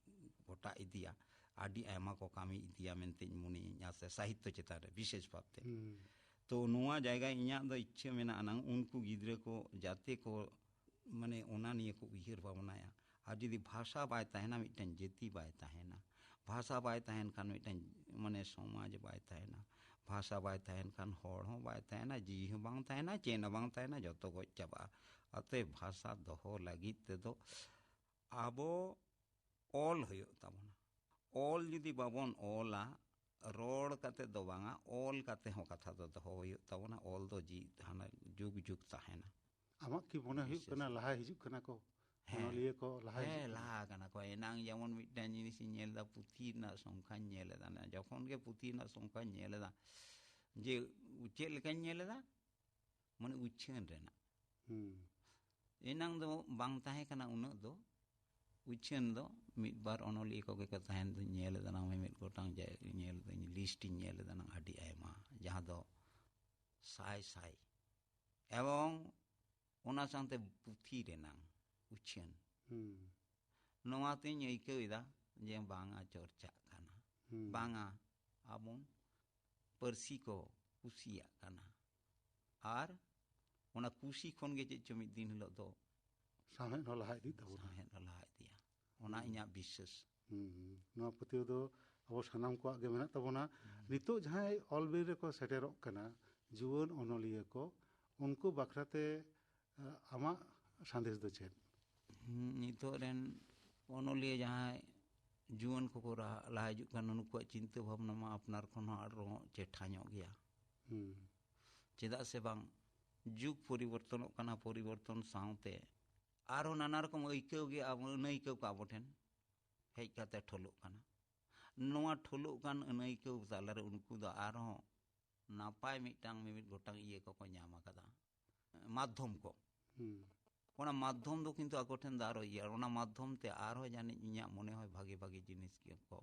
ᱜᱚᱴᱟ ᱤᱫᱤᱭᱟ, ᱟᱹᱰᱤ ᱟᱭᱢᱟ ᱠᱚ ᱠᱟᱹᱢᱤ ᱤᱫᱤᱭᱟ ᱢᱮᱱᱛᱮᱧ ᱢᱚᱱᱮᱭᱟ, ᱥᱮ ᱥᱟᱦᱤᱛᱛᱚ ᱪᱮᱛᱟᱱ ᱨᱮ ᱵᱤᱥᱮᱥ ᱵᱷᱟᱵᱽᱛᱮ᱾ ᱦᱩᱸ᱾ ᱛᱚ ᱱᱚᱣᱟ ᱡᱟᱭᱜᱟ ᱤᱧᱟᱹᱜ ᱫᱚ ᱤᱪᱪᱷᱟᱹ ᱢᱮᱱᱟᱜᱼᱟ ᱱᱟᱝ, ᱩᱱᱠᱩ ᱜᱤᱫᱽᱨᱟᱹ ᱠᱚ ᱡᱟᱛᱮ ᱠᱚ, ᱢᱟᱱᱮ, ᱚᱱᱟ ᱱᱤᱭᱮ ᱠᱚ ᱩᱭᱦᱟᱹᱨ ᱵᱷᱟᱵᱽᱱᱟᱭᱟ᱾ ᱟᱨ ᱡᱩᱫᱤ ᱵᱷᱟᱥᱟ ᱵᱟᱭ ᱛᱟᱦᱮᱱᱟ, ᱢᱤᱫᱴᱮᱱ ᱡᱟᱹᱛᱤ ᱵᱟᱭ ᱛᱟᱦᱮᱱᱟ᱾ ᱵᱷᱟᱥᱟ ᱵᱟᱭ ᱛᱟᱦᱮᱱ ᱠᱷᱟᱱ, ᱢᱤᱫᱴᱮᱱ, ᱢᱟᱱᱮ, ᱥᱚᱢᱟᱡᱽ ᱵᱟᱭ ᱛᱟᱦᱮᱱᱟ᱾ ᱵᱷᱟᱥᱟ ᱵᱟᱭ ᱛᱟᱦᱮᱱ ᱠᱷᱟᱱ, ᱦᱚᱲ ᱦᱚᱸ ᱵᱟᱭ ᱛᱟᱦᱮᱱᱟ, ᱡᱤᱣᱤ ᱦᱚᱸ ᱵᱟᱝ ᱛᱟᱦᱮᱱᱟ, ᱪᱮᱫ ᱦᱚᱸ ᱵᱟᱝ ᱛᱟᱦᱮᱱᱟ, ᱡᱚᱛᱚ ᱜᱚᱡ ᱪᱟᱵᱟᱜᱼᱟ᱾ ᱚᱛᱚᱮᱵ ᱵᱷᱟᱥᱟ ᱫᱚᱦᱚ ᱞᱟᱹᱜᱤᱫ ᱛᱮᱫᱚ ᱟᱵᱚ ᱚᱞ ᱦᱩᱭᱩᱜ ᱛᱟᱵᱚᱱᱟ᱾ ᱚᱞ ᱡᱩᱫᱤ ᱵᱟᱵᱚᱱ ᱚᱞᱟ, ᱨᱚᱲ ᱠᱟᱛᱮ ᱫᱚ ᱵᱟᱝᱟ, ᱚᱞ ᱠᱟᱛᱮ ᱦᱚᱸ ᱠᱟᱛᱷᱟ ᱫᱚ ᱫᱚᱦᱚ ᱦᱩᱭᱩᱜ ᱛᱟᱵᱚᱱᱟ᱾ ᱚᱞ ᱫᱚ ᱡᱤ-, ᱦᱟᱱᱟ ᱡᱩᱜᱽ ᱡᱩᱜᱽ ᱛᱟᱦᱮᱱᱟ᱾ ᱟᱢᱟᱜ ᱠᱤ ᱢᱚᱱᱮ ᱦᱩᱭᱩᱜ ᱵᱤᱥᱮᱥ ᱠᱟᱱᱟ ᱞᱟᱦᱟ ᱦᱤᱡᱩᱜ ᱠᱟᱱᱟ ᱠᱚ? ᱦᱮᱸ᱾ ᱚᱱᱚᱞᱤᱭᱟᱹ ᱠᱚ ᱞᱟᱦᱟ ᱦᱮᱸ, ᱦᱤᱡᱩᱜ ᱠᱟᱱᱟ? ᱞᱟᱦᱟ ᱟᱠᱟᱱᱟ ᱠᱚ᱾ ᱮᱱᱟᱝ ᱡᱮᱢᱚᱱ ᱢᱤᱫᱴᱟᱝ ᱡᱤᱱᱤᱥ ᱤᱧ ᱧᱮᱞ ᱮᱫᱟ, ᱯᱩᱛᱷᱤ ᱨᱮᱱᱟᱜ ᱥᱚᱝᱠᱷᱟᱧ ᱧᱮᱞ ᱮᱫᱟ᱾ ᱡᱚᱠᱷᱚᱱ ᱜᱮ ᱯᱩᱛᱷᱤ ᱨᱮᱱᱟᱜ ᱥᱚᱝᱠᱷᱟᱧ ᱧᱮᱞ ᱮᱫᱟ, ᱡᱮ ᱪᱮᱫ ᱞᱮᱠᱟᱧ ᱧᱮᱞ ᱮᱫᱟ, ᱢᱟᱱᱮ ᱩᱪᱷᱟᱹᱱ ᱨᱮᱱᱟᱜ᱾ ᱦᱩᱸ᱾ ᱮᱱᱟᱝ ᱫᱚ ᱵᱟᱝ ᱛᱟᱦᱮᱸ ᱠᱟᱱᱟ ᱩᱱᱟᱹᱜ ᱫᱚ᱾ ᱩᱪᱷᱟᱹᱱ ᱫᱚ ᱢᱤᱫ ᱵᱟᱨ ᱚᱱᱚᱞᱤᱭᱟᱹ ᱠᱚᱜᱮ ᱠᱚ ᱛᱟᱦᱮᱱ ᱫᱚ ᱧᱮᱞ ᱮᱫᱟ, ᱱᱟᱝ ᱢᱤᱢᱤᱫ ᱜᱚᱴᱟᱝ ᱡᱟᱭ-, ᱧᱮᱞ ᱫᱟᱹᱧ, ᱞᱤᱥᱴ ᱤᱧ ᱧᱮᱞ ᱮᱫᱟ ᱱᱟᱝ ᱟᱹᱰᱤ ᱟᱭᱢᱟ, ᱡᱟᱦᱟᱸ ᱫᱚ ᱥᱟᱭ ᱥᱟᱭ᱾ ᱮᱵᱚᱝ ᱚᱱᱟ ᱥᱟᱶᱛᱮ ᱯᱩᱛᱷᱤ ᱨᱮᱱᱟᱝ ᱩᱪᱷᱟᱹᱱ, ᱦᱩᱸ᱾ ᱱᱚᱣᱟ ᱛᱤᱧ ᱟᱹᱭᱠᱟᱹᱣ ᱮᱫᱟ ᱡᱮ ᱵᱟᱝᱟ, ᱪᱚᱨᱪᱟᱜ ᱠᱟᱱᱟ, ᱦᱩᱸ᱾ ᱵᱟᱝᱟ, ᱟᱵᱚ ᱯᱟᱹᱨᱥᱤ ᱠᱚ ᱠᱩᱥᱤᱭᱟᱜ ᱠᱟᱱᱟ᱾ ᱟᱨ ᱚᱱᱟ ᱠᱩᱥᱤ ᱠᱷᱚᱱ ᱜᱮ ᱪᱮᱫ ᱪᱚ ᱢᱤᱫ ᱫᱤᱱ ᱦᱤᱞᱳᱜ ᱫᱚ ᱥᱟᱶᱦᱮᱫ ᱦᱚᱸ ᱞᱟᱦᱟ ᱤᱫᱤᱜ ᱛᱟᱵᱚᱱᱟ᱾ ᱥᱟᱶᱦᱮᱫ ᱦᱚᱸ ᱞᱟᱦᱟ ᱤᱫᱤᱭᱟ, ᱚᱱᱟ ᱤᱧᱟᱹᱜ ᱵᱤᱥᱥᱟᱹᱥ᱾ ᱦᱩᱸ, ᱦᱩᱸ᱾ ᱱᱚᱣᱟ ᱯᱟᱹᱛᱭᱟᱹᱣ ᱫᱚ ᱟᱵᱚ ᱥᱟᱱᱟᱢ ᱠᱚᱣᱟᱜ ᱜᱮ ᱢᱮᱱᱟᱜ ᱛᱟᱵᱚᱱᱟ᱾ ᱦᱩᱸ᱾ ᱱᱤᱛᱚᱜ ᱡᱟᱦᱟᱸᱭ ᱚᱞ ᱵᱤᱞ ᱨᱮᱠᱚ ᱥᱮᱴᱮᱨᱚᱜ ᱠᱟᱱᱟ, ᱡᱩᱣᱟᱹᱱ ᱚᱱᱚᱞᱤᱭᱟᱹ ᱠᱚ, ᱩᱱᱠᱩ ᱵᱟᱠᱷᱨᱟᱛᱮ, ᱟ, ᱟᱢᱟᱜ ᱥᱟᱸᱫᱮᱥ ᱫᱚ ᱪᱮᱫ? ᱦᱩᱸ, ᱱᱤᱛᱚᱜ ᱨᱮᱱ ᱚᱱᱚᱞᱤᱭᱟᱹ ᱡᱟᱦᱟᱸᱭ ᱡᱩᱣᱟᱹᱱ ᱠᱚᱠᱚ ᱨᱟᱦᱟ-, ᱞᱟᱦᱟ ᱦᱤᱡᱩᱜ ᱠᱟᱱ, ᱱᱩᱠᱩᱣᱟᱜ ᱪᱤᱱᱛᱟᱹ ᱵᱷᱟᱵᱽᱱᱟ ᱢᱟ ᱟᱯᱱᱟᱨ ᱠᱷᱚᱱ ᱦᱚᱸ ᱟᱨᱦᱚᱸ ᱪᱮᱴᱷᱟ ᱧᱚᱜ ᱜᱮᱭᱟ᱾ ᱦᱩᱸ᱾ ᱪᱮᱫᱟᱜ ᱥᱮ ᱵᱟᱝ, ᱡᱩᱜᱽ ᱯᱚᱨᱤᱵᱚᱨᱛᱚᱱᱚᱜ ᱠᱟᱱᱟ, ᱯᱚᱨᱤᱵᱚᱨᱛᱚᱱ ᱥᱟᱶᱛᱮ ᱟᱨᱦᱚᱸ ᱱᱟᱱᱟ ᱨᱚᱠᱚᱢ ᱟᱹᱭᱠᱟᱹᱣ ᱜᱮ ᱟᱵᱚ, ᱟᱹᱱᱟᱹᱭᱠᱟᱹᱣ ᱠᱚ ᱟᱵᱚ ᱴᱷᱮᱱ ᱦᱮᱡ ᱠᱟᱛᱮ ᱴᱷᱚᱞᱚᱜ ᱠᱟᱱᱟ᱾ ᱱᱚᱣᱟ ᱴᱷᱚᱞᱚᱜ ᱠᱟᱱ ᱟᱹᱱᱟᱹᱭᱠᱟᱹᱣ ᱛᱟᱞᱟᱨᱮ ᱩᱱᱠᱩ ᱫᱚ ᱟᱨᱦᱚᱸ ᱱᱟᱯᱟᱭ ᱢᱤᱫᱴᱟᱝ ᱢᱤᱢᱤᱫ ᱜᱚᱴᱟᱝ ᱤᱭᱟᱹ ᱠᱚᱠᱚ ᱧᱟᱢ ᱟᱠᱟᱫᱟ, ᱢᱟᱫᱽᱫᱷᱚᱢ ᱠᱚ᱾ ᱦᱩᱸ᱾ ᱚᱱᱟ ᱢᱟᱫᱽᱫᱷᱚᱢ ᱫᱚ ᱠᱤᱱᱛᱩ ᱟᱠᱚ ᱴᱷᱮᱱ ᱫᱚ ᱟᱨᱚ ᱤᱭᱟᱹ, ᱚᱱᱟ ᱢᱟᱫᱽᱫᱷᱚᱢ ᱛᱮ ᱟᱨᱦᱚᱸ ᱡᱟᱹᱱᱤᱡ ᱤᱧᱟᱹᱜ ᱢᱚᱱᱮ ᱦᱚᱭ ᱵᱷᱟᱜᱤ ᱵᱷᱟᱜᱤ ᱡᱤᱱᱤᱥ ᱜᱮᱠᱚ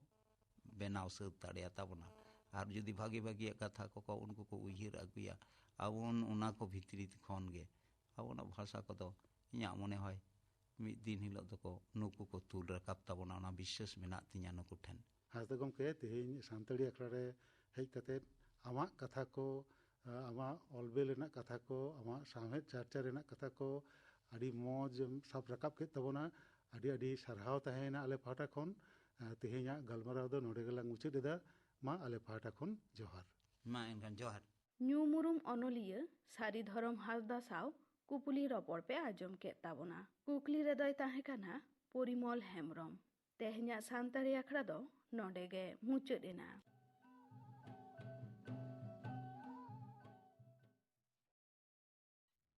ᱵᱮᱱᱟᱣ ᱥᱟᱹᱛ ᱫᱟᱲᱮᱭᱟᱜ ᱛᱟᱵᱚᱱᱟ᱾ ᱟᱨ ᱡᱩᱫᱤ ᱵᱷᱟᱜᱤ ᱵᱷᱟᱜᱤᱭᱟᱜ ᱠᱟᱛᱷᱟ ᱠᱚᱠᱚ ᱩᱱᱠᱩ ᱠᱚ ᱩᱭᱦᱟᱹᱨ ᱟᱹᱜᱩᱭᱟ, ᱟᱵᱚ ᱚᱱᱟ ᱠᱚ ᱵᱷᱤᱛᱨᱤ ᱠᱷᱚᱱ ᱜᱮ ᱟᱵᱚᱱᱟᱜ ᱵᱷᱟᱥᱟ ᱠᱚᱫᱚ ᱤᱧᱟᱹᱜ ᱢᱚᱱᱮ ᱦᱚᱭ ᱢᱤᱫ ᱫᱤᱱ ᱦᱤᱞᱳᱜ ᱫᱚᱠᱚ ᱱᱩᱠᱩ ᱠᱚ ᱛᱩᱞ ᱨᱟᱠᱟᱵ ᱛᱟᱵᱚᱱᱟ, ᱚᱱᱟ ᱵᱤᱥᱥᱟᱹᱥ ᱢᱮᱱᱟᱜ ᱛᱤᱧᱟᱹ ᱱᱩᱠᱩ ᱴᱷᱮᱱ᱾ ᱦᱟᱸᱥᱫᱟ ᱜᱚᱢᱠᱮ, ᱛᱮᱦᱮᱧ ᱥᱟᱱᱛᱟᱲᱤ ᱟᱠᱷᱲᱟ ᱨᱮ ᱦᱮᱡ ᱠᱟᱛᱮᱫ ᱟᱢᱟᱜ ᱠᱟᱛᱷᱟ ᱠᱚ, ᱟᱢᱟᱜ ᱚᱞ ᱵᱮᱞ ᱨᱮᱱᱟᱜ ᱠᱟᱛᱷᱟ ᱠᱚ, ᱟᱢᱟᱜ ᱥᱟᱶᱦᱮᱫ ᱪᱟᱨᱪᱟ ᱨᱮᱱᱟᱜ ᱠᱟᱛᱷᱟ ᱠᱚ ᱟᱹᱰᱤ ᱢᱚᱡᱽ ᱮᱢ ᱥᱟᱵ ᱨᱟᱠᱟᱵ ᱠᱮᱫ ᱛᱟᱵᱚᱱᱟ᱾ ᱟᱹᱰᱤ ᱟᱹᱰᱤ ᱥᱟᱨᱦᱟᱣ ᱛᱟᱦᱮᱸᱭᱮᱱᱟ ᱟᱞᱮ ᱯᱟᱦᱴᱟ ᱠᱷᱚᱱ᱾ ᱛᱮᱦᱮᱧᱟᱜ ᱜᱟᱞᱢᱟᱨᱟᱣ ᱫᱚ ᱱᱚᱰᱮ ᱜᱮᱞᱟᱝ ᱢᱩᱪᱟᱹᱫ ᱮᱫᱟ᱾ ᱢᱟ ᱟᱞᱮ ᱯᱟᱦᱴᱟ ᱠᱷᱚᱱ ᱡᱚᱦᱟᱨ᱾ ᱢᱟ ᱮᱱᱠᱷᱟᱱ ᱡᱚᱦᱟᱨ᱾ ᱧᱩᱢ ᱩᱨᱩᱢ ᱚᱱᱚᱞᱤᱭᱟᱹ ᱥᱟᱹᱨᱤ ᱫᱷᱚᱨᱚᱢ ᱦᱟᱸᱥᱫᱟ ᱥᱟᱶ ᱠᱩᱯᱞᱤ ᱨᱚᱯᱚᱲ ᱯᱮ ᱟᱸᱡᱚᱢ ᱠᱮᱫ ᱛᱟᱵᱚᱱᱟ᱾ ᱠᱩᱠᱞᱤ ᱨᱮᱫᱚᱭ ᱛᱟᱦᱮᱸ ᱠᱟᱱᱟ ᱯᱚᱨᱤᱢᱚᱞ ᱦᱮᱢᱵᱽᱨᱚᱢ᱾ ᱛᱮᱦᱮᱧᱟᱜ ᱥᱟᱱᱛᱟᱲᱤ ᱟᱠᱷᱲᱟ ᱫᱚ ᱱᱚᱰᱮ ᱜᱮ ᱢᱩᱪᱟᱹᱫ ᱮᱱᱟ᱾